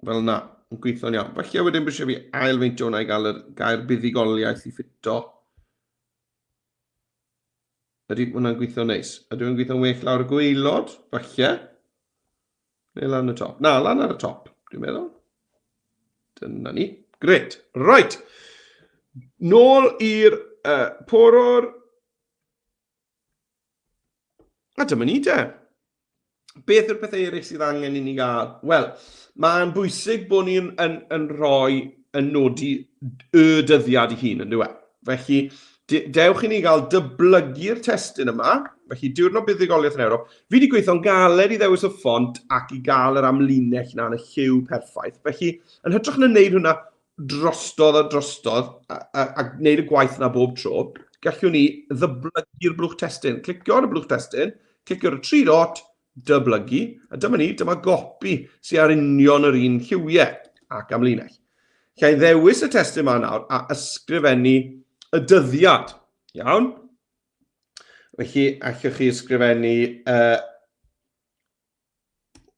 fel yna, yn gweithio'n iawn. Falle wedyn bysio fi ailfeintio hwnna i gael yr gair buddugoliaeth i ffito. Ydy hwnna'n gweithio'n neis? Ydy hwnna'n gweithio'n well lawr y gwaelod? Falle. Neu lan y top? Na, lan ar y top, dwi'n meddwl. Dyna ni. Gret. Right. Nôl i'r porwr. A dyma ni de. Beth yw'r pethau eraill sydd angen i ni gael? Wel, mae'n bwysig bod ni'n yn, yn rhoi, yn nodi y dyddiad i hun, yn dweud. Felly, dewch i ni gael dyblygu'r testun yma. Felly, diwrnod buddugoliaeth yn Ewrop. Fi wedi gweithio'n galed i ddewis y ffont ac i gael yr amlinell na yn y lliw perffaith. Felly, yn hytrach na wneud hwnna drostodd a drostodd a, a, a gwneud y gwaith yna bob tro, gallwn ni ddyblygu'r blwch testun. Clicio ar y blwch testun, clicio ar y tri dot, dyblygu, a dyma ni, dyma gopi sy'n ar union yr un lliwiau ac amlinell. Lle i ddewis y testun yma nawr a ysgrifennu y dyddiad. Iawn? Felly, allwch chi ysgrifennu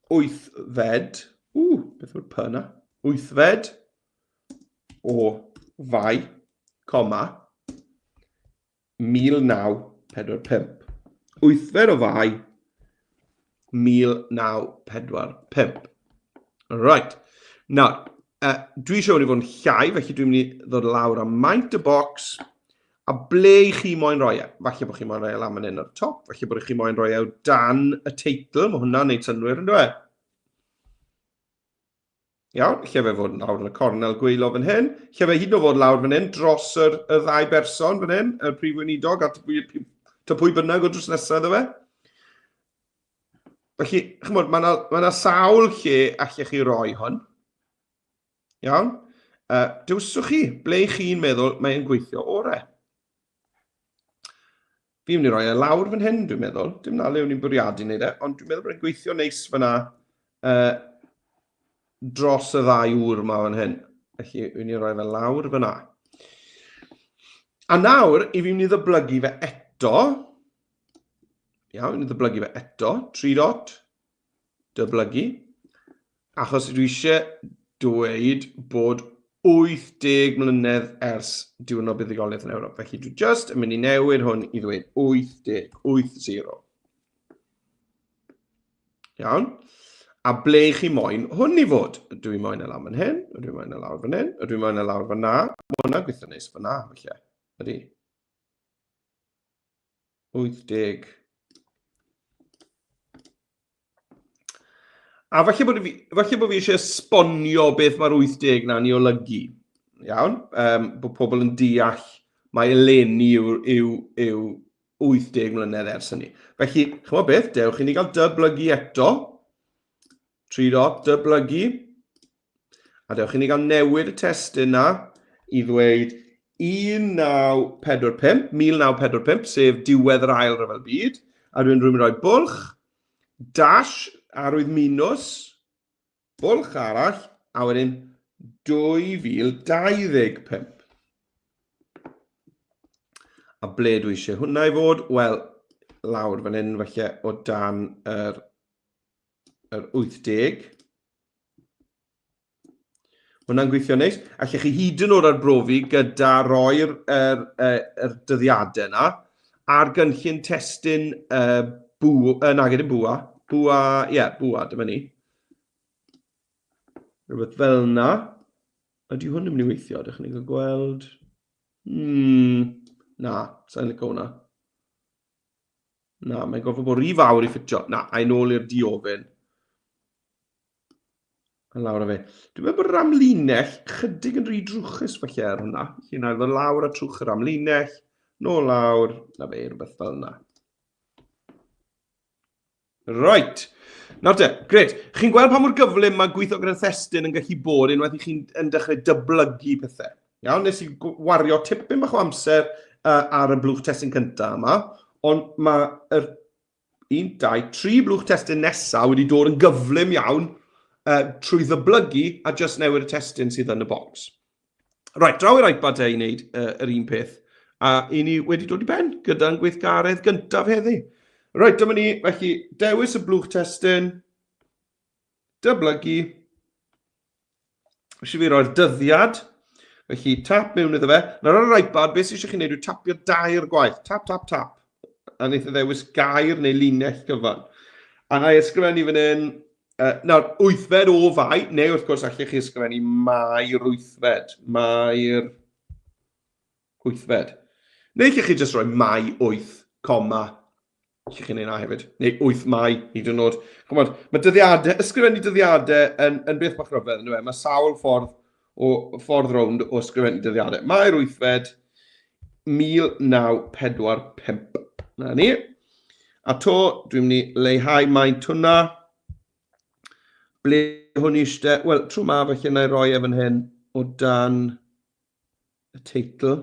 wythfed, ww, beth yw'r P yna? Wythfed o Fai, coma, 1945. Wythfed o Fai, 1945. Right. Nawr, dwi eisiau hwn i fod yn llai, felly dwi'n mynd i ddod lawr am maint y bocs. A ble i chi moyn rhoi e? Falle bod chi moyn rhoi e lan fan hyn ar y top, falle bod chi moyn rhoi e o dan y teitl, mae hwnna'n neud synnwyr yn dweud. Iawn, lle fe fod lawr yn y cornel gweilo fan hyn, lle fe hyd yn oed fod lawr fan hyn dros yr, y ddau berson fan hyn, y prif weinidog a pwy, ta pwy bynnag o drws nesaf iddo fe. Felly, chymod, mae yna ma sawl lle allech chi roi hwn. Iawn? Dewiswch chi, ble chi'n meddwl mae'n gweithio orau. Fi'n mynd i roi e lawr fan hyn, dwi'n meddwl. Dim na le o'n i'n bwriadu wneud e, ond dwi'n meddwl bod e'n gweithio neis fyna dros y ddau ŵr yma fan hyn. Felly, fi'n mynd i roi fe lawr fyna. A nawr, i fi'n mynd i ddyblygu fe eto. Iawn, fi'n mynd i ddyblygu fe eto. 3 dot. Dyblygu. Achos dwi eisiau dweud bod 80 mlynedd ers diwrnod buddugoliaeth yn Ewrop. Felly dwi just yn mynd i newid hwn i ddweud 80, 80. Iawn. A ble chi moyn hwn i fod? Ydw i moyn e lawr fan hyn? Ydw i moyn e lawr fan hyn? Ydw i moyn e lawr fan na? Mae hwnna'n gweithio neis fan na, felly. Ydy. 80. A falle bod fi, falle bod fi eisiau esbonio beth mae'r 80 na'n ei olygu. Iawn? Um, bod pobl yn deall mae eleni yw, yw, yw 80 mlynedd ers hynny. Felly, chymod beth, dewch i ni gael dyblygu eto. 3 dot, dyblygu. A dewch i ni gael newid y testun na i ddweud 1945, 1945, sef diwedd yr ail ryfel byd. A dwi'n rwy'n rhoi bwlch, dash, arwydd minus, bwlch arall, a wedyn 2025. A ble dwi eisiau hwnna i fod? Wel, lawr fan hyn falle o dan yr, yr 80. Hwna'n gweithio neis. Allech chi hyd yn oed arbrofi gyda roi'r er, er, er dyddiadau yna ar gynllun testun uh, bw, nag ydyn bwa, bwa, ie, yeah, bwa, dyma ni. Rhywbeth fel yna. Ydy hwn yn mynd i weithio? Ydych chi'n cael gweld? Hmm, na, sa'n licio hwnna. Na, mae'n gorfod bod rhy fawr i ffitio. Na, a'i nôl i'r diofyn. A lawr â fe. Dwi'n meddwl bod yr amlinell chydig yn rhy drwchus falle ar hwnna. Felly na i ddod lawr a trwch yr amlinell, nôl lawr, na fe, rhywbeth fel yna. Right. Nawr te, gret. Chi'n gweld pa mor gyflym mae gweithio gyda thestun yn gallu bod unwaith i chi'n yn dechrau dyblygu pethau. Iawn, nes i wario tipyn bach o amser ar y blwch testun cyntaf yma, ond mae'r 1, 2, 3 blwch testun nesaf wedi dod yn gyflym iawn uh, trwy ddyblygu a just newid y testun sydd yn y box. Right, draw i'r iPad te i wneud uh, yr un peth. A i ni wedi dod i ben gyda'n gweithgaredd gyntaf heddi. Right, dyma ni, felly dewis y blwch testun, dyblygu, Eisiau fi roi'r dyddiad, felly tap mewn iddo fe. Nawr ar yr iPad, beth sydd eisiau chi wneud yw tapio dair gwaith. Tap, tap, tap. A wneud e ddewis gair neu linell gyfan. A na i ysgrifennu fan hyn, uh, nawr, wythfed o fai, neu wrth gwrs allech chi ysgrifennu mae'r wythfed. Mae'r wythfed. Neu allech chi jyst rhoi mai 8, coma, Allwch chi wneud na hefyd. Neu 8 Mai, hyd yn oed. Chymod, mae dyddiadau, ysgrifennu dyddiadau yn, yn beth bach rhyfedd, yn Mae sawl ffordd, o, ffordd rownd o ysgrifennu dyddiadau. Mae'r wythfed 1945. Na ni. A to, dwi'n mynd i leihau maint hwnna. Ble hwn i eistedd? Wel, trwy ma, felly na i roi e fan hyn o dan y teitl.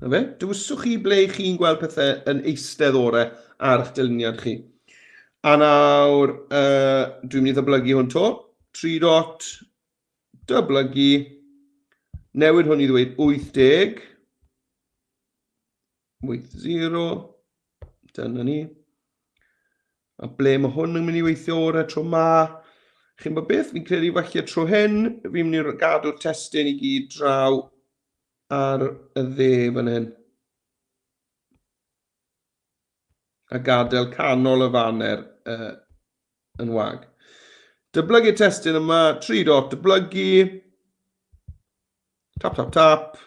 Na fe, dewiswch chi ble chi'n gweld pethau yn eistedd orau ar eich dyluniad chi. A nawr, uh, dwi'n mynd i ddyblygu hwn to. 3 dot, dyblygu, newid hwn i ddweud 80, 80, dyna ni. A ble mae hwn yn mynd i weithio orau tro ma? Chi'n bod beth? Fi'n credu falle tro hyn, fi'n mynd i gadw'r testun i gyd draw ar y dde fan hyn. A gadael canol y faner uh, yn wag. Dyblygu testun yma, 3 dot dyblygu, tap tap tap,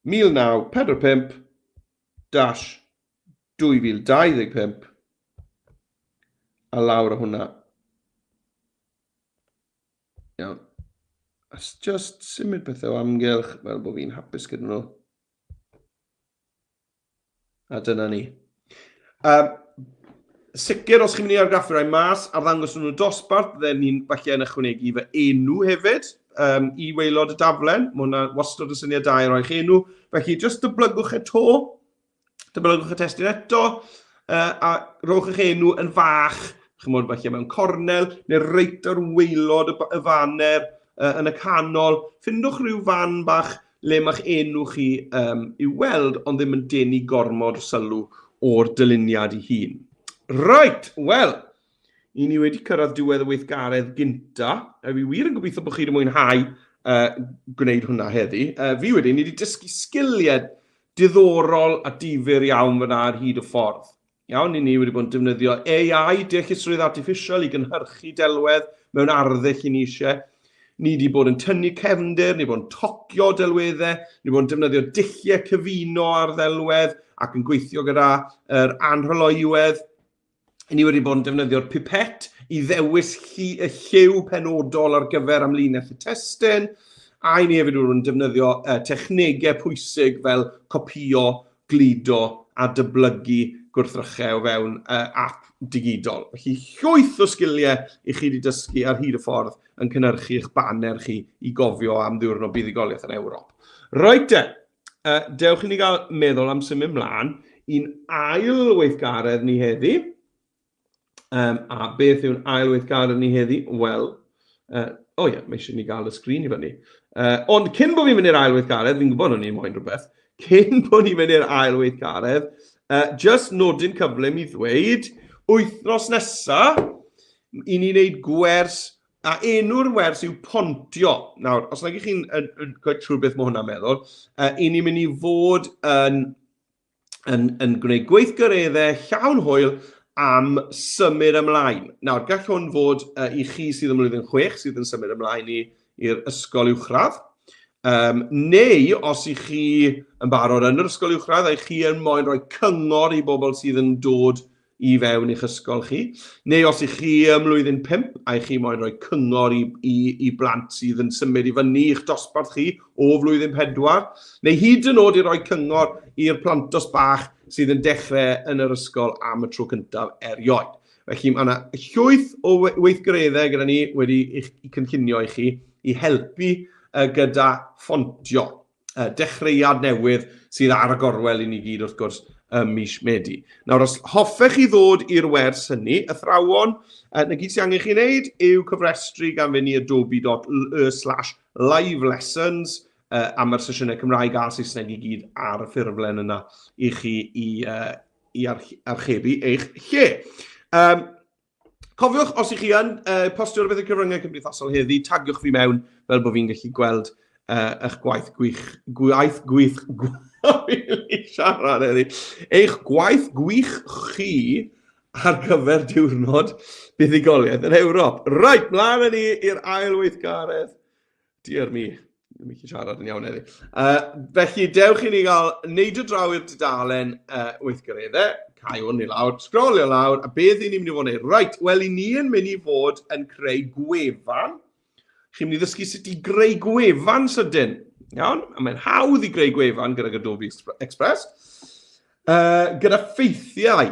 1945 dash 2025 a lawr o hwnna. Iawn. A just symud pethau o amgylch fel bod fi'n hapus gyda nhw. A dyna ni. Sicr, os chi'n mynd i argraffu rai mas, arddangos nhw'n y dosbarth, bydden ni'n falle yn ychwanegu fy enw hefyd i waelod y daflen. Mae hwnna wastad yn syniad da i roi'ch enw. Felly, jyst dyblygwch e to, dyblygwch y testun eto, a rowch eich enw yn fach, chymod, falle mewn cornel, neu reit ar waelod y faner yn y canol. Ffindwch rhyw fan bach le mae'ch enw chi i'w weld, ond ddim yn denu gormod o sylw o'r dyluniad ei hun. Right, wel, i ni wedi cyrraedd diwedd y weithgaredd gynta. A fi wir yn gobeithio bod chi wedi mwynhau gwneud hwnna heddi. Fi wedi, ni wedi dysgu sgiliau diddorol a difyr iawn fyna ar hyd y ffordd. Iawn, i ni wedi bod yn defnyddio AI, deallusrwydd artiffisial, i gynhyrchu delwedd mewn arddull i ni eisiau. Ni wedi bod yn tynnu cefndir, ni wedi bod yn tocio delweddau, ni wedi bod yn defnyddio dulliau cyfuno ar ddelwedd ac yn gweithio gyda yr anrhyloywedd. Ni wedi bod yn defnyddio'r pipet i ddewis y lliw penodol ar gyfer amlinell y testun, a i ni hefyd wedi bod yn defnyddio technegau pwysig fel copïo, gludo a dyblygu gwrthrychau o fewn app digidol. Felly llwyth o sgiliau i chi wedi dysgu ar hyd y ffordd yn cynhyrchu eich baner chi i gofio am ddiwrnod buddugoliaeth yn Ewrop. Reit te, dewch i ni gael meddwl am symud mlaen i'n ail weithgaredd ni heddi. A beth yw'n ail weithgaredd ni heddi? Wel, o ie, mae eisiau ni gael y sgrin i fyny. Ond cyn bod fi'n mynd i'r ail weithgaredd, fi'n gwybod o'n i'n moyn rhywbeth, cyn bod ni'n mynd i'r ail weithgaredd, just nodyn cyflym i ddweud, wythnos nesa, i ni wneud gwers, a enw'r wers yw Pontio. Nawr, os nag ych chi'n quite siŵr beth mae hwnna'n meddwl, i ni'n mynd i fod yn gwneud gweithgareddau llawn hwyl am symud ymlaen. Nawr, gall hwn fod i chi sydd ym mlwyddyn 6, sydd yn symud ymlaen i'r ysgol uwchradd, neu os i chi yn barod yn yr ysgol uwchradd a i chi yn moyn rhoi cyngor i bobl sydd yn dod i fewn i'ch ysgol chi, neu os i chi ym mlwyddyn 5 a i chi moyn rhoi cyngor i blant sydd yn symud i fyny i'ch dosbarth chi o flwyddyn 4, neu hyd yn oed i roi cyngor i'r plantos bach sydd yn dechrau yn yr ysgol am y tro cyntaf erioed. Felly mae yna llwyth o weithgareddau gyda ni wedi eich cynllunio i chi i helpu gyda phontio. Dechreuad newydd sydd ar y gorwel i ni gyd wrth gwrs ym mis Medi. Nawr, os hoffech chi ddod i'r wers hynny, athrawon, na gyd sy'n angen chi wneud yw cyfrestru gan fynd i adobe.ly/live lessons, a mae'r sesiynau Cymraeg a Saesneg i gyd ar y ffurflen yna i chi i archebu eich lle. Cofiwch, os ych chi yn postio rhywbeth i'r cyfryngau cymdeithasol heddi, tagiwch fi mewn fel bod fi'n gallu gweld eich gwaith gwych, gwaith gwych, siarad heddi, eich gwaith gwych chi ar gyfer diwrnod buddugoliaeth yn Ewrop. Reit, mlaen â ni i'r ail weithgaredd. Dear me, ddim yn gallu siarad yn iawn heddi. Felly, dewch i ni gael neidio draw i'r dudalen weithgareddau, cau hwn i lawr, sgrolio lawr, a beth i ni'n mynd i fod yn neud? Reit, wel, i ni yn mynd i fod yn creu gwefan. Chi'n mynd i ddysgu sut i greu gwefan sydyn. Iawn? A mae'n hawdd i greu gwefan gydag Adobe Express. Gyda ffeithiau.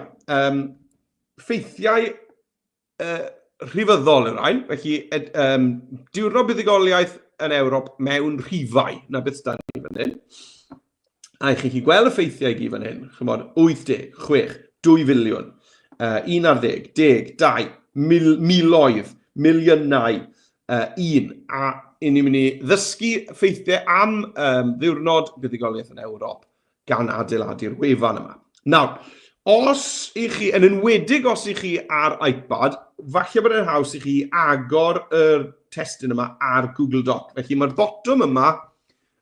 Ffeithiau rhifyddol yw'r rhain, felly diwrnod buddugoliaeth yn Ewrop mewn rhifau, na beth sydd ni fan hyn. A i chi chi gweld y ffeithiau i gyd fan hyn, chymod, 86, 2 filiwn, 11, 10, 2, miloedd, miliynau, 1. A i ni'n mynd i ddysgu ffeithiau am ddiwrnod buddugoliaeth yn Ewrop gan adeiladu'r wefan yma. Nawr, os i chi, yn enwedig os i chi ar iPad, falle bod e'n haws i chi agor yr testun yma ar Google Doc. Felly mae'r botwm yma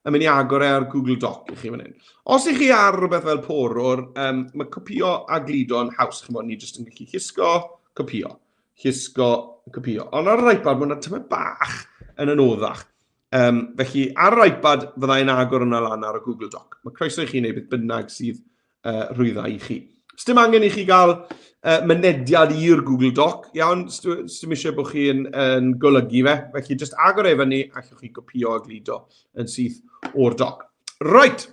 yn mynd i agor e ar Google Doc i chi fan hyn. Os i chi ar rhywbeth fel porwr, mae copio a gludo yn haws. Chimod, ni jyst yn gallu llusgo, copio, llusgo, copio. Ond ar yr iPad, mae hwnna tymed bach yn anoddach. Felly, ar yr iPad, fydda i'n agor hwnna lan ar y Google Doc. Mae croeso i chi wneud beth bynnag sydd rhwyddau i chi. Sdim angen i chi gael mynediad i'r Google Doc, iawn, sdim eisiau bod chi'n yn golygu fe, felly jyst agor e fyny, allwch chi gopio a gludo yn syth o'r doc. Right,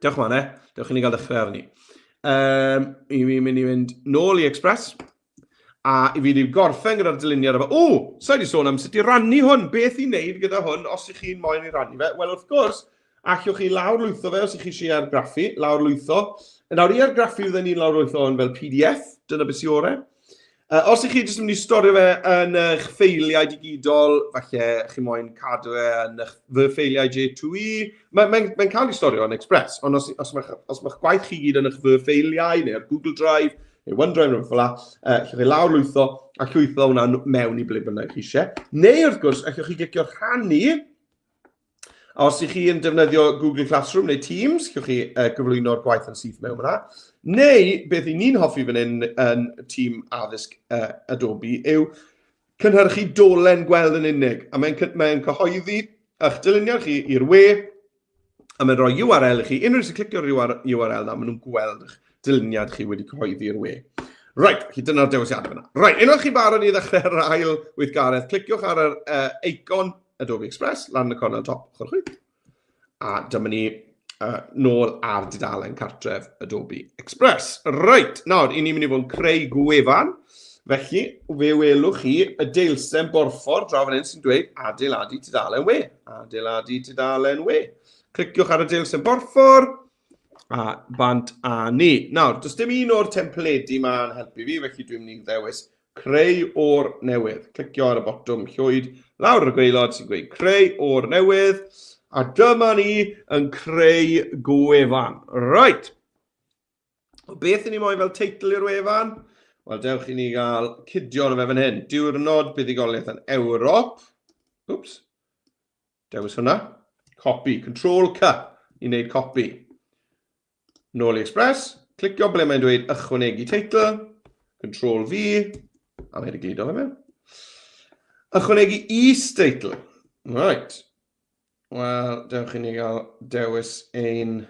diolch yn e, dewch i ni gael dechrau arni. I fi mynd i fynd nôl i Express, a i fi wedi gorffen gyda'r dyluniad efo, o, sa i wedi sôn am sut i rannu hwn, beth i wneud gyda hwn os ych chi'n moyn i rannu fe? Wel, wrth gwrs, allwch chi lawrlwytho fe os ych chi eisiau argraffu, lawrlwytho. Nawr, i argraffu fydden ni'n lawrlwytho hwn fel PDF, dyna beth sy'n orau. Os ych chi jyst yn mynd i storio fe yn eich ffeiliau digidol, falle chi moyn cadw e yn eich fy ffeiliau J2E, mae'n mae cael ei storio yn Express, ond os mae'ch gwaith chi gyd yn eich fy ffeiliau neu ar Google Drive, neu OneDrive neu rhywbeth fel 'na, allwch chi lawrlwytho a llwytho hwnna mewn i ble bynnag chi eisiau. Neu wrth gwrs, allwch chi glicio rhannu. A os ych chi yn defnyddio Google Classroom neu Teams, allwch chi gyflwyno'r gwaith yn syth mewn fyna. Neu, beth i ni'n hoffi fan hyn yn tîm addysg Adobe yw cynhyrchu dolen gweld yn unig. A mae'n mae cyhoeddi eich dyluniad chi i'r we, a mae'n rhoi URL i chi. Unrhyw sy'n clicio'r URL na, maen nhw'n gweld eich dyluniad chi wedi cyhoeddi i'r we. Right, felly dyna'r dewisiadau fyna. Right, unwaith chi barod i ddechrau'r ail weithgaredd, cliciwch ar yr eicon Adobe Express, lan yn y cornel top ochr chwith. A dyma ni nôl ar dudalen cartref Adobe Express. Reit, nawr, i ni'n mynd i fod yn creu gwefan. Felly, fe welwch chi y deilsen borffor draw fan hyn sy'n dweud adeiladu tudalen we. Adeiladu tudalen we. Cliciwch ar y deilsen borffor a bant a ni. Nawr, does dim un o'r templedi ma'n helpu fi, felly dwi'n mynd i ddewis creu o'r newydd. Clicio ar y botwm llwyd lawr y gwaelod sy'n gweud creu o'r newydd, a dyma ni yn creu gwefan. Right. Beth ni moyn fel teitl i'r wefan? Wel, dewch i ni gael cydio arno fe fan hyn. Diwrnod buddugoliaeth yn Ewrop. Oops. Dewis hwnna. Copy. Control C i wneud copy. Nôl i Express. Clicio ble mae'n dweud ychwanegu teitl. Control V. A mae'n gludo fe mewn. Ychwanegu is-deitl. Right. Wel, dewch i ni gael dewis ein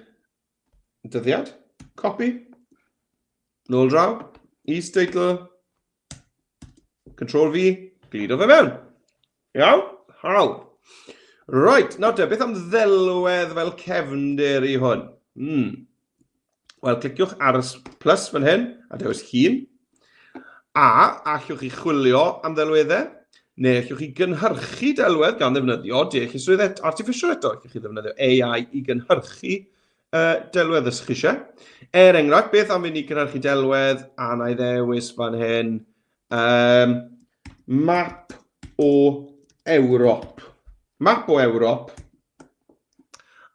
dyddiad. Copy. Nôl draw. Is-deitl. Control V. Gludo fe mewn. Iawn? Hawdd. Right, nawr te, beth am ddelwedd fel cefndir i hwn? Wel, cliciwch ar y plus fan hyn, a dewis llun. A allwch chi chwilio am ddelweddau, neu allwch chi gynhyrchu delwedd gan ddefnyddio deallusrwydd artiffisial eto. Allwch chi ddefnyddio AI i gynhyrchu delwedd os chi eisiau. Er enghraifft, beth am i ni gynhyrchu delwedd, a na i ddewis fan hyn, map o Ewrop. Map o Ewrop.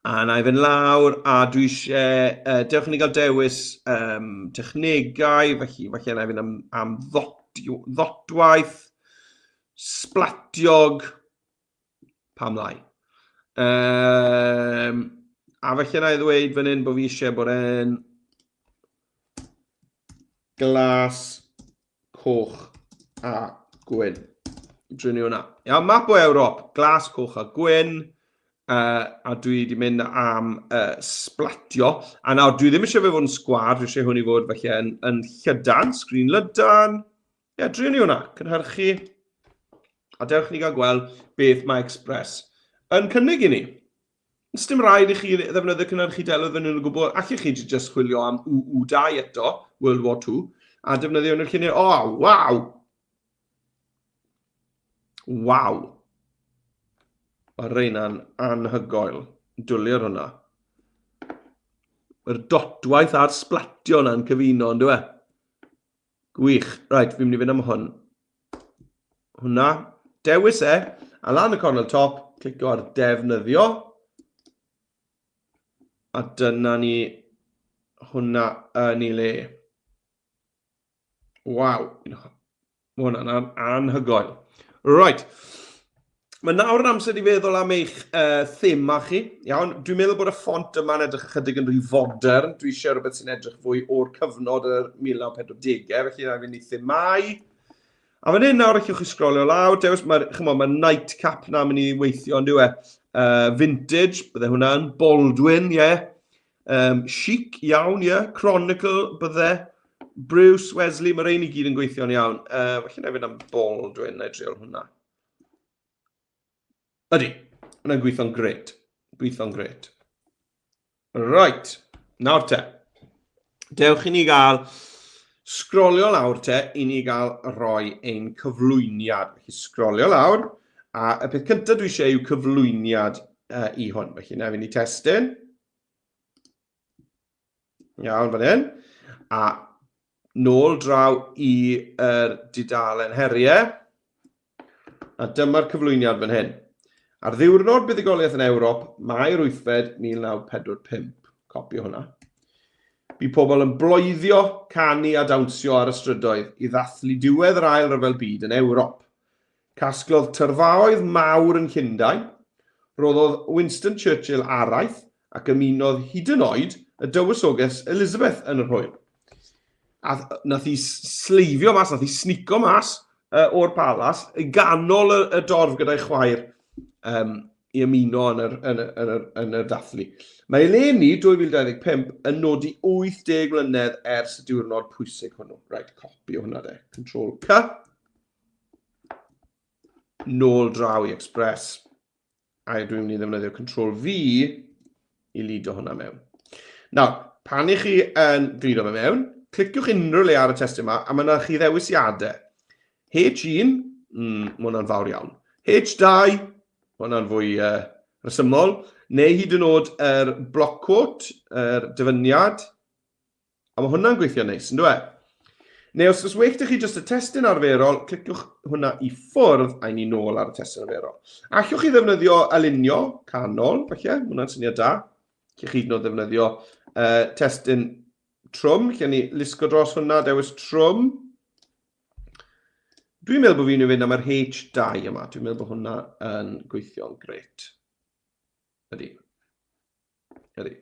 A na i fynd lawr, a dwi eisiau, dewch i ni gael dewis technegau, felly falle na i fynd am ddotwaith, splatiog, pam lai. A falle na i ddweud fan hyn bod fi eisiau bod e'n glas, coch a gwyn. Drwy ni hwnna. Iawn, map o Ewrop, glas, coch a gwyn. A dwi wedi mynd am splatio. A nawr, dwi ddim eisiau fe fod yn sgwar, dwi eisiau hwn i fod felly yn llydan, sgrin lydan. Ie, yeah, driwn ni hwnna, cynhyrchu. A dewch ni gael gweld beth mae Express yn cynnig i ni. Does dim rhaid i chi ddefnyddio cynhyrchu delwedd fan hyn o gwbl. Allech chi jyst chwilio am WW2 eto, World War II, a defnyddio un o'r lluniau. O, waw! Waw! Mae reina'n anhygoel. Dwlu ar hwnna. Mae'r dotwaith a'r splatio yna'n cyfuno, on'd yw e? Gwych. Right, fi'n mynd i fynd am hwn. Hwnna. Dewis e. A lan y cornel top, clicio ar defnyddio. A dyna ni hwnna yn ei le. Waw. Mae hwnna'n anhygoel. Right. Mae nawr yn amser i feddwl am eich thema chi. Iawn, dwi'n meddwl bod y ffont yma'n edrych ychydig yn rhy fodern. Dwi eisiau rhywbeth sy'n edrych fwy o'r cyfnod yr 1940au, felly na i fynd i themau. A fan hyn nawr allwch chi sgrolio lawr, dewis, mae'r ma nightcap na mynd i weithio, on'd yw e? Vintage, bydde hwnna'n Baldwin, ie. Yeah. Chic iawn, ie. Yeah. Chronicle, bydde. Bruce, Wesley, mae rhain i gyd yn gweithio'n iawn. Falle na i fynd am Baldwin, na i driol hwnna. Ydy, hwnna'n gweithio'n gret. Gweithio'n gret. Right, nawr te. Dewch i ni gael sgrolio lawr te i ni gael rhoi ein cyflwyniad. Felly sgrolio lawr, a y peth cyntaf dwi eisiau yw cyflwyniad i hwn. Felly na i fynd i testun. Iawn, fan hyn. A nôl draw i'r dudalen heriau. A dyma'r cyflwyniad fan hyn. Ar ddiwrnod buddugoliaeth yn Ewrop, Mai'r 8fed 1945. Copio hwnna. Bu pobl yn bloeddio, canu a dawnsio ar y strydoedd i ddathlu diwedd yr Ail Ryfel Byd yn Ewrop. Casglodd tyrfaoedd mawr yn Llundain, rhoddodd Winston Churchill araith ac ymunodd hyd yn oed y Dywysoges Elizabeth yn yr hwyl. A nath hi sleifio mas, nath hi snico mas o'r palas i ganol y dorf gyda'i chwaer i ymuno yn yr dathlu. Mae eleni, 2025, yn nodi 80 mlynedd ers y diwrnod pwysig hwnnw. Right, copy o hwnna de. Control C. Nôl draw i Express. A dwi'n mynd i ddefnyddio Control V i gludo hwnna mewn. Nawr, pan i chi yn gludo fe mewn, cliciwch unrhyw le ar y testun yma, a mae yna chi ddewisiadau. H1, mae hwnna'n fawr iawn. H2, mae hwnna'n fwy rhesymol. Neu hyd yn oed yr block quote, yr dyfyniad. A mae hwnna'n gweithio neis, yn dweud? Neu os oes well chi jyst y testun arferol, cliciwch hwnna i ffwrdd a ni nôl ar y testun arferol. Allwch chi ddefnyddio alinio canol, falle, mae hwnna'n syniad da. Allwch chi hyd yn oed ddefnyddio testun trwm, lle ni lusgo dros hwnna, dewis trwm. Dwi'n meddwl bod fi'n mynd am yr H2 yma. Dwi'n meddwl bod hwnna yn gweithio'n gret. Ydy. Ydy.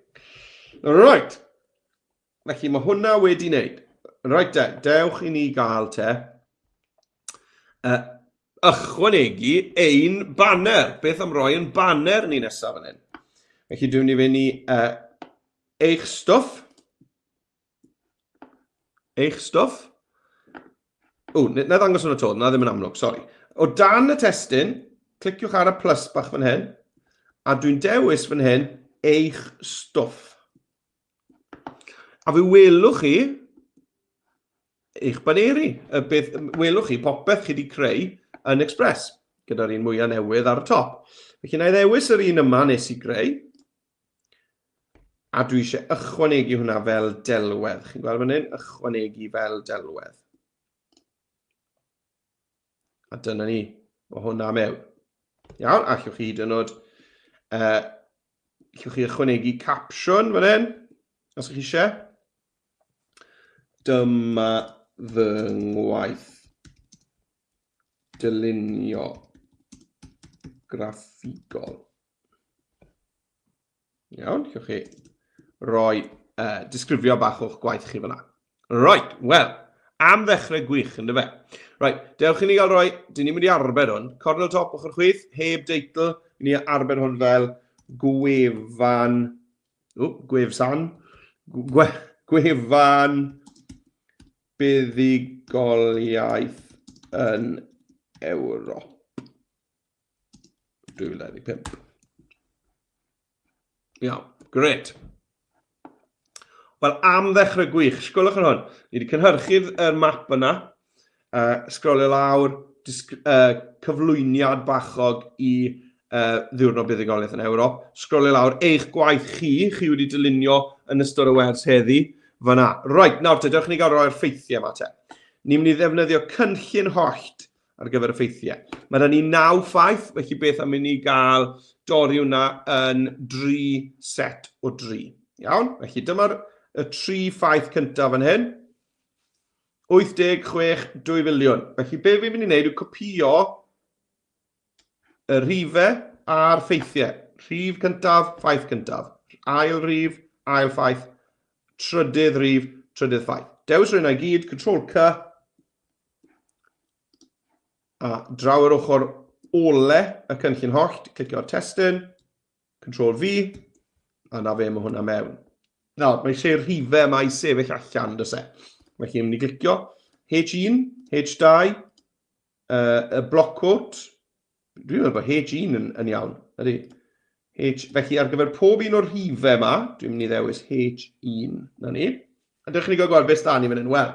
Right. Felly mae hwnna wedi wneud. Right te, dewch i ni gael te ychwanegu ein banner. Beth am roi ein banner ni nesaf fan hyn? Felly dwi'n mynd i fynd i eich stwff. Eich stwff. O, na ddangos hwnna to, na ddim yn amlwg, sori. O dan y testun, cliciwch ar y plus bach fan hyn, a dwi'n dewis fan hyn eich stwff. A fe welwch chi eich baneri, y beth, welwch chi popeth chi wedi creu yn Express, gyda'r un mwyaf newydd ar y top. Felly na i ddewis yr un yma nes i greu, a dwi eisiau ychwanegu hwnna fel delwedd. Chi'n gweld fan hyn? Ychwanegu fel delwedd. A dyna ni, mae hwnna mewn. Iawn, allwch chi hyd yn oed, allwch chi ychwanegu capsiwn fan hyn, os ydych chi eisiau. Dyma fy ngwaith dylunio graffigol. Iawn, allwch chi roi disgrifio bach o'ch gwaith chi fyna. Right, wel, am ddechrau gwych, ynddo fe? Right, dewch i ni gael rhoi, dyn ni'n mynd i arbed hwn, cornel top ochr chwith, heb deitl, ni arbed hwn fel gwefan, wp, gwefsan, gwefan buddugoliaeth yn Ewrop. 2025. Iawn, gret. Wel, am ddechrau gwych, sgwylwch ar hwn. Ni wedi cynhyrchu'r er map yna, sgrolio lawr, cyflwyniad bachog i ddiwrnod buddugoliaeth yn Ewrop. Sgrolio lawr eich gwaith chi, chi wedi dylunio yn ystod y wers heddi, fyna. Right, nawr te, dewch ni gael roi'r ffeithiau yma te. Ni'n mynd i ddefnyddio cynllun hollt ar gyfer y ffeithiau. Mae da ni 9 ffaith, felly beth am i ni gael dorri hwnna yn 3 set o 3. Iawn, felly dyma'r y 3 ffaith cyntaf fan hyn. 86, 2 filiwn. Felly be fi'n mynd i wneud yw copio y rhifau a'r ffeithiau. Rhif cyntaf, ffaith cyntaf. Ail rhif, ail ffaith. Trydydd rhif, trydydd ffaith. Dewis rhywun i gyd, Control C, a draw yr ochr ole y cynllun hollt, clicio ar testun, Control V, a na fe, mae hwnna mewn. Nawr, mae eisiau rhifau yma i sefyll allan, does e? Felly, ni'n mynd i glicio H1, H2, y block quote. Dwi'n meddwl bod H1 yn, yn iawn, ydy. H, felly ar gyfer pob un o'r rhifau yma, dwi'n mynd i ddewis H1. Na ni. A dewch i ni gael gweld beth da ni fan hyn. Wel,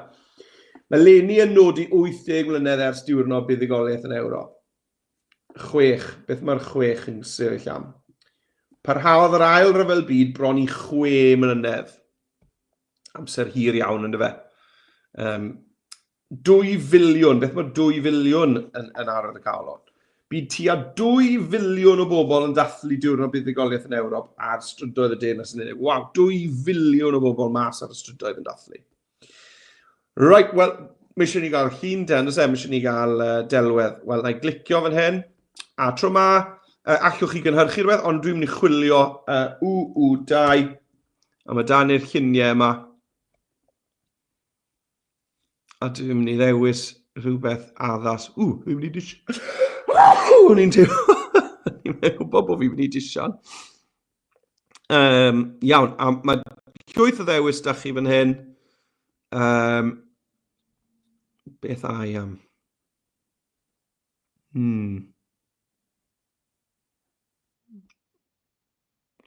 mae Leni yn nodi 80 mlynedd ers diwrnod buddugoliaeth yn Ewrop. Chwech. Beth mae'r chwech yn sefyll am? Parhaodd yr ail ryfel byd bron i chwe mlynedd. Amser hir iawn yn dyfe. Um, 2 filiwn, beth mae 2 filiwn yn, yn arwydd y calon? Bydd tua 2 filiwn o bobl yn dathlu diwrnod buddugoliaeth yn Ewrop ar strydoedd y Deyrnas Unedig. Waw, 2 filiwn o bobl mas ar y strydoedd yn dathlu. Right, wel, mae eisiau ni gael llun te, on'd oes e? Mae eisiau ni gael uh, delwedd. Wel, na i glicio fan hyn, a tro ma, uh, allwch chi gynhyrchu rhywbeth, ond dwi'n mynd i chwilio uh, UU2, a mae dan i'r lluniau yma. A dwi'n mynd i ddewis rhywbeth addas. Ww, dwi'n mynd i disian. O'n i'n teimlo... Ni'n gwybod bod fi'n mynd i disian. Um, iawn, a mae llwyth o ddewis da chi fan hyn. Um, beth ai am? Hmm.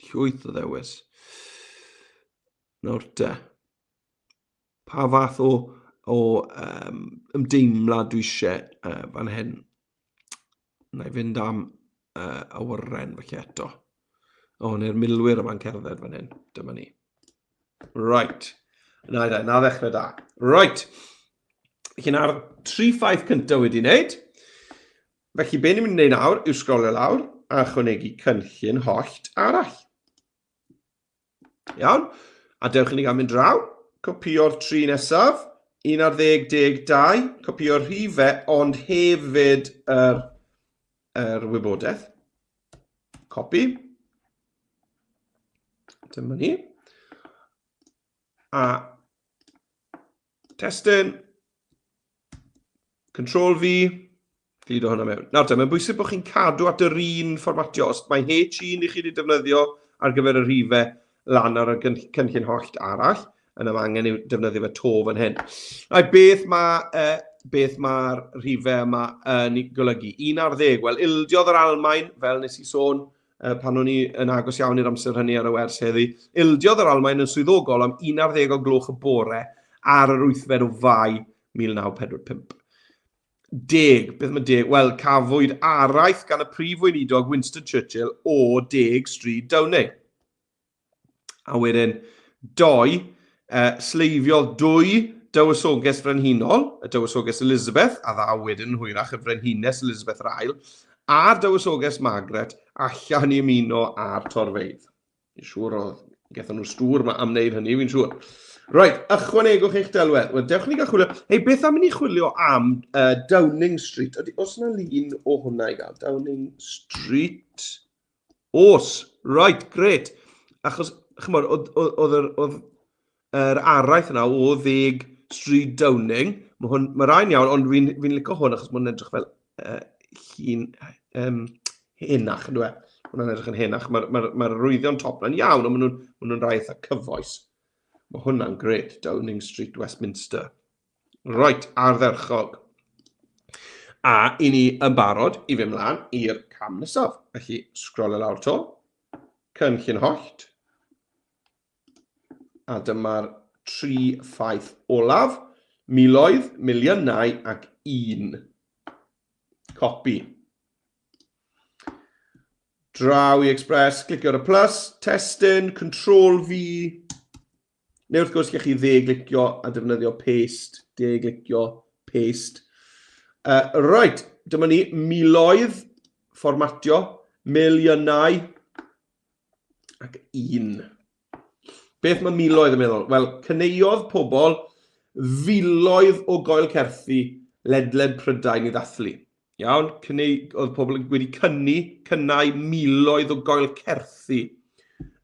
Llwyth o ddewis. Nawr te. Pa fath o, o um, ymdeimlad dwi eisiau uh, fan hyn? Na i fynd am uh, awyren felly eto. O, neu'r milwyr yma'n cerdded fan hyn. Dyma ni. Right. Na i na ddechrau da. Right. Felly na'r tri ffaith cyntaf wedi wneud. Felly be ni'n mynd i wneud nawr yw sgrolio lawr a chwnegu cynllun hollt arall. Iawn? A dewch i ni gael mynd draw. Copio'r tri nesaf. 11, 10, 2. Copio'r rhifau, ond hefyd yr, yr wybodaeth. Copy. Dyma ni. A testun. Control V, gludo hwnna mewn. Nawr te, mae'n bwysig bod chi'n cadw at yr un fformatio. Os mae H1 i chi wedi defnyddio ar gyfer y rhifau lan ar y cynllun hollt arall, yna mae angen i'w defnyddio fe to fan hyn. Right, beth mae uh, beth mae'r rhifau yma yn golygu? 1 ar 10, wel, ildiodd yr Almaen, fel nes i sôn, uh, pan o'n i yn agos iawn i'r amser hynny ar y wers heddi, ildiodd yr Almaen yn swyddogol am 11 o gloch y bore ar yr wythfed o Fai 1945. Deg, beth mae deg? Wel, cafwyd araith gan y prif weinidog Winston Churchill o deg Stryd Downing. A wedyn, doi, uh, sleifiodd dwy dywysoges frenhinol, y dywysoges Elizabeth, a ddaw wedyn yn hwyrach y frenhines Elizabeth yr Ail, a'r dywysoges Margaret allan i ymuno â'r torfeydd. Fi'n siŵr oedd gethon nhw stŵr ma am wneud hynny, fi'n siŵr. Right, ychwanegwch eich delwedd. Wel, dewch ni gael chwilio. Hei, beth am i ni chwilio am uh, Downing Street? Ydy, oes yna lun o hwnna i gael? Downing Street. Os, right, great. Achos, chymod, oedd, oedd, oedd, oedd yr araith yna o ddeg Stryd Downing. Mae hwn, mae rhain iawn, ond fi'n fi licio hwn achos mae'n edrych fel uh, llun um, henach, ynddo e? Hwnna'n edrych yn henach. Mae'r mae, mae rwyddion top na'n iawn, ond maen nhw'n ma nhw rai eitha cyfoes. Mae hwnna'n gret. Downing Street, Westminster. Right, ardderchog. A i ni yn barod i fynd mlaen i'r cam nesaf. Felly, sgrolio lawr to. Cynllun hollt. A dyma'r tri ffaith olaf. Miloedd, miliynau ac un. Copi. Draw i Express, clicio ar y plus, testun, Control V. Neu wrth gwrs, gallwch chi dde-glicio a defnyddio paste, de-glicio, paste. Uh, right, dyma ni, miloedd, fformatio, miliynau, ac un. Beth mae miloedd yn meddwl? Wel, cyneuodd pobl filoedd o goel certhi ledled Prydain i ddathlu. Iawn, cyneu, oedd pobl wedi cynnu, cynnau miloedd o goel certhi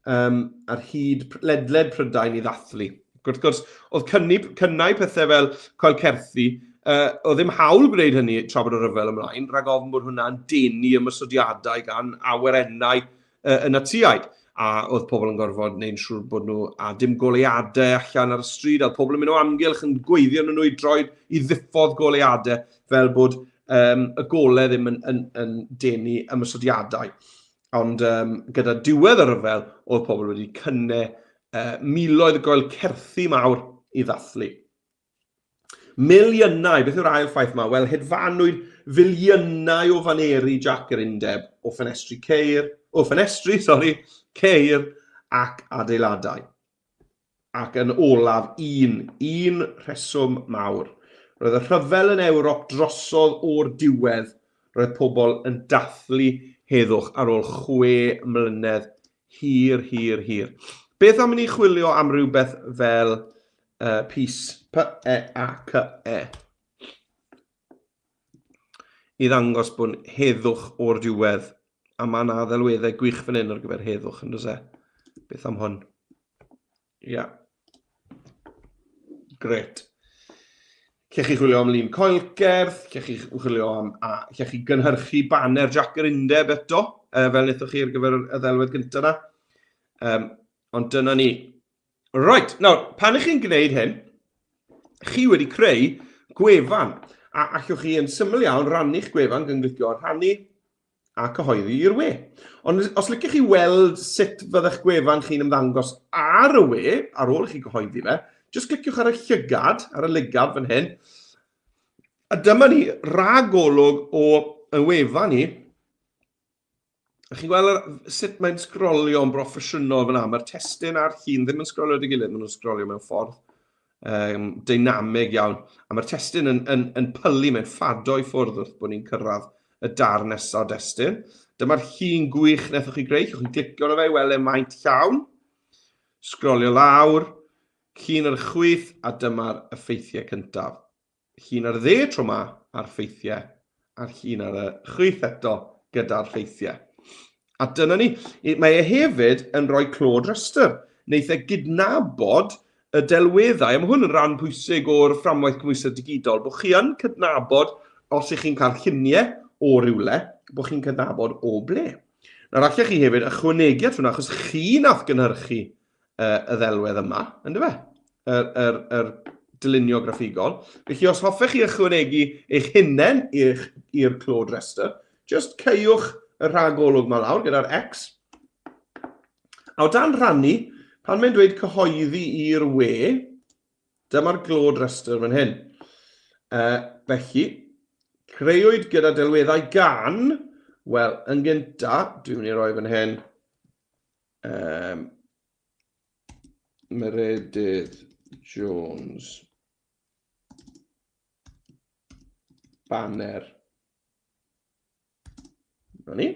um, ar hyd ledled Prydain i ddathlu. Wrth gwrs, oedd cynnu, cynnau pethau fel coel certhi, uh, oedd ddim hawl gwneud hynny tra bod y rhyfel ymlaen, rhag ofn bod hwnna'n denu ymosodiadau gan awyrennau uh, y Natsiaid. A oedd pobl yn gorfod wneud siŵr bod nhw a dim goleuadau allan ar y stryd, a oedd pobl yn mynd o amgylch yn gweiddi arnyn nhw i droed i ddiffodd goleuadau fel bod y golau ddim yn denu ymosodiadau. Ond gyda diwedd y rhyfel, oedd pobl wedi cynnau miloedd o goelcerthi mawr i ddathlu. Miliynau, beth yw'r ail ffaith yma? Wel, hedfanwyd filiynau o faneri Jac yr Undeb o ffenestri ceir, o ffenestri, sori, ceir ac adeiladau. Ac yn olaf, un rheswm mawr. Roedd y rhyfel yn Ewrop drosodd o'r diwedd. Roedd pobl yn dathlu heddwch ar ôl 6 mlynedd hir, hir, hir. Beth am i ni chwilio am rhywbeth fel peace, P-E-A-C-E, i ddangos bod heddwch o'r diwedd. A mae yna ddelweddau gwych fan hyn ar gyfer heddwch, yn does e? Beth am hwn? Ia. Yeah. Gret. Cech chi chwilio am lun coelcerth, cech chi chwilio am, a cech chi gynhyrchu baner Jac yr Undeb eto, fel wnaethoch chi ar gyfer y ddelwedd gyntaf yna. Ond dyna ni. Right, nawr, pan ych chi'n gwneud hyn, chi wedi creu gwefan, a allwch chi yn syml iawn rannu'ch gwefan gan glicio ar rhannu a cyhoeddi i'r we. Ond os liciwch chi weld sut fydda'ch gwefan chi'n ymddangos ar y we, ar ôl i chi gyhoeddi fe, jyst cliciwch ar y llygad, ar y lygad fan hyn, a dyma ni ragolwg o y wefan ni. A chi'n gweld sut mae'n sgrolio yn broffesiynol fyna. Mae'r testun a'r llun ddim yn sgrolio dy gilydd, maen nhw'n sgrolio mewn ffordd deinamig iawn. A mae'r testun yn pylu, mae'n ffado i ffwrdd wrth bod ni'n cyrraedd y darn nesaf o destun. Dyma'r llun gwych wnaethoch chi greu, chi'n glicio arno fe i weld e maint llawn. Sgrolio lawr, llun ar y chwith, a dyma'r effeithiau cyntaf. Llun ar y dde tro 'ma a'r ffeithiau, a'r llun ar y chwith eto gyda'r ffeithiau. A dyna ni. Mae e hefyd yn rhoi clod rhestr. Wneith e gydnabod y delweddau, a mae hwn yn rhan pwysig o'r fframwaith cymhwysedd digidol, bod chi yn cydnabod os ych chi'n cael lluniau o rywle, bod chi'n cydnabod o ble. Nawr allech chi hefyd ychwanegu at hwnna, achos chi nath gynhyrchu y ddelwedd yma, ynddo fe? Yr dylunio graffigol. Felly os hoffech chi ychwanegu eich hunain i'r clod rhestr, just caewch y rhagolwg yma lawr gyda'r X. A o dan rhannu, pan mae'n dweud cyhoeddi i'r we, dyma'r glod rhestr fan hyn. Felly, creuwyd gyda delweddau gan, wel, yn gynta, dwi'n mynd i roi fan hyn, Meredydd Jones. Banner. Na ni.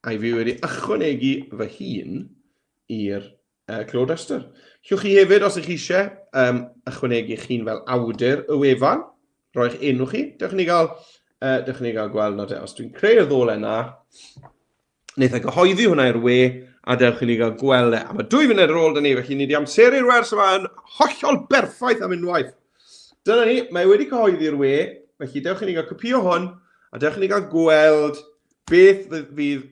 A i fi wedi ychwanegu fy hun i'r clod rhestr. Llwch chi hefyd, os ych chi eisiau, ychwanegu eich hun fel awdur y wefan, roi'ch enw chi. Dewch ni gael gweld nawr te. Os dwi'n creu'r ddolen na, wneith e gyhoeddi hwnna i'r we, a dewch i ni gael gweld e. A mae 2 funud ar ôl 'da ni, felly ni wedi amseru'r wers yma yn hollol berffaith am unwaith. Dyna ni, mae wedi cyhoeddi'r we, felly dewch i ni gael copïo hwn, a dewch i ni gael gweld beth fydd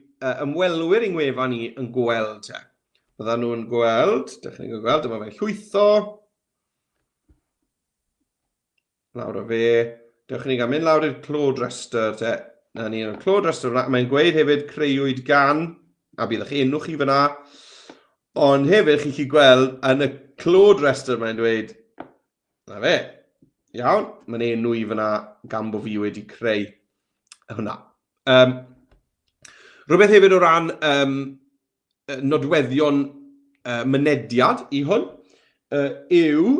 ymwelwyr i'n gwefan ni yn gweld te. Byddan nhw'n gweld, dewch i ni gael gweld, dyma fe'n llwytho. Lawr o fe. Dewch i ni gael mynd lawr i'r clod rhestr te. Na ni, y clod rhestr fyna. Mae'n gweud hefyd creuwyd gan, a bydd eich enw chi fyna. Ond hefyd chi'n gallu gweld yn y clod rhestr mae'n dweud, na fe, iawn, mae'n enw i fyna gan bod fi wedi creu hwnna. Rhywbeth hefyd o ran nodweddion mynediad i hwn yw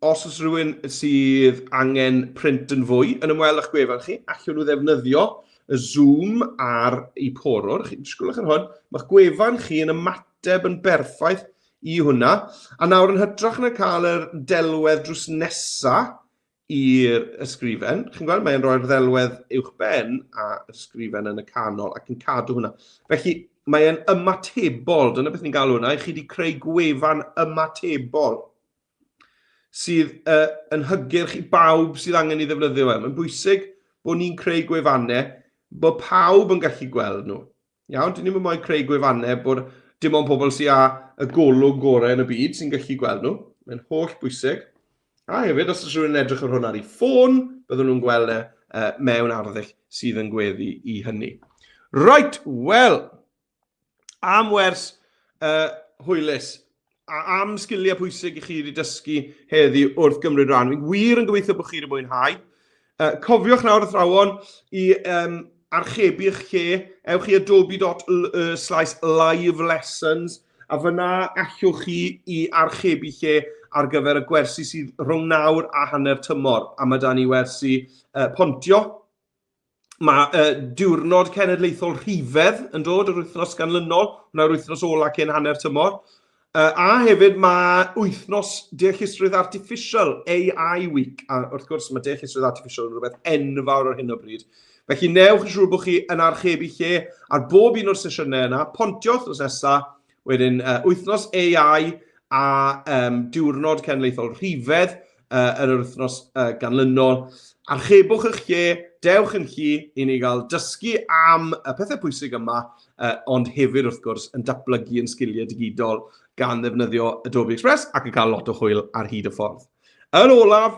os oes rhywun sydd angen print yn fwy yn ymweld â'ch gwefan chi, allwn nhw ddefnyddio y zoom ar eu porwr. Chi'n disgwyl ar hwn, mae'ch gwefan chi yn ymateb yn berffaith i hwnna. A nawr yn hytrach na cael yr delwedd drws nesa i'r ysgrifen, chi'n gweld, mae'n rhoi'r ddelwedd uwch ben a ysgrifen yn y canol ac yn cadw hwnna. Felly, mae'n ymatebol, dyna beth ni'n galw hwnna, chi wedi creu gwefan ymatebol sydd yn hygyrch i bawb sydd angen ei ddefnyddio fe. Mae'n bwysig bod ni'n creu gwefannau bod pawb yn gallu gweld nhw. Iawn, dyn ni'n moyn creu gwefannau bod dim ond pobl sydd â y golwg gorau yn y byd sy'n gallu gweld nhw. Mae'n holl bwysig. A hefyd, os oes rhywun yn edrych ar hwn ar ei ffôn, byddwn nhw'n gweld e mewn arddull sydd yn gweddu i hynny. Right, wel, am wers hwylus, a am sgiliau pwysig i chi wedi dysgu heddi wrth gymryd rhan. Fi'n wir yn gobeithio bod chi wedi mwynhau. Cofiwch nawr athrawon i archebu eich lle. Ewch i adobe.ly/live lessons a fyna allwch chi i archebu lle ar gyfer y gwersi sydd rhwng nawr a hanner tymor. A mae da ni wersi pontio. Mae diwrnod cenedlaethol rhifedd yn dod yr wythnos ganlynol, hwnna'r wythnos ola cyn hanner tymor. A hefyd mae wythnos deallusrwydd artificial, AI Week, a wrth gwrs mae deallusrwydd artificial yn rhywbeth enfawr ar hyn o bryd. Felly newch yn siŵr bod chi yn archebu lle ar bob un o'r sesiynau yna, pontio wythnos nesaf, wedyn wythnos AI a diwrnod cenedlaethol rhifedd yn yr wythnos ganlynol. Archebwch eich lle, dewch yn llu i ni gael dysgu am y pethau pwysig yma, ond hefyd wrth gwrs yn datblygu yn sgiliau digidol gan ddefnyddio Adobe Express ac yn cael lot o hwyl ar hyd y ffordd. Yn olaf,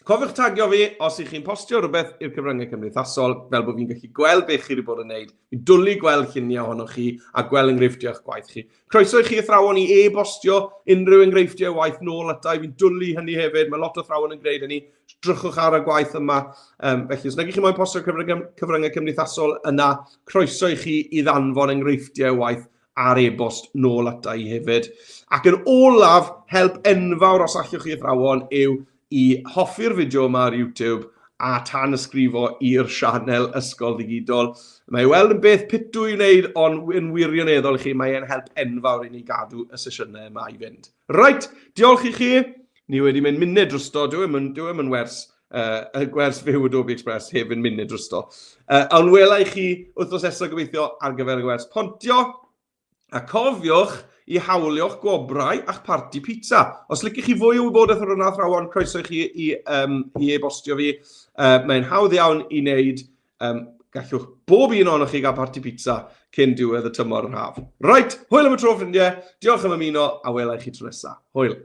cofiwch tagio fi os ych chi'n postio rhywbeth i'r cyfryngau cymdeithasol, fel bod fi'n gallu gweld beth chi wedi bod yn neud. Fi'n dwlu gweld lluniau ohonoch chi a gweld enghreifftiau o'ch gwaith chi. Croeso i chi athrawon i e-bostio unrhyw enghreifftiau o waith nôl ata i. Fi'n dwlu hynny hefyd. Mae lot o athrawon yn gwneud hynny. Drychwch ar y gwaith yma. Felly, os nag ych chi moyn postio'r cyfryngau cymdeithasol yna, croeso i chi i ddanfon enghreifftiau o waith ar e-bost nôl ata i hefyd. Ac yn olaf, help enfawr os allwch chi athrawon yw i hoffi'r fideo yma ar YouTube a tanysgrifo i'r sianel Ysgol Ddigidol. Mae i weld yn beth pitw i wneud, ond yn wirioneddol i chi, mae e'n help enfawr i ni gadw y sesiynau yma i fynd. Right, diolch i chi. Ni wedi mynd munud drosto, dyw e'm yn wers, y gwers fyw Adobe Express heb fynd munud drosto. Ond wela i chi wythnos nesaf gobeithio ar gyfer y gwers pontio. A cofiwch i hawlio'ch gwobrau a'ch parti pizza. Os liciwch chi fwy o wybodaeth ar hwnna, athrawon, croeso i chi i e-bostio fi. Mae'n hawdd iawn i wneud. Gallwch bob un ohonoch chi gael parti pizza cyn diwedd y tymor yr haf. Reit, hwyl am y tro, ffrindiau. Diolch am ymuno a wela i chi tro nesaf. Hwyl.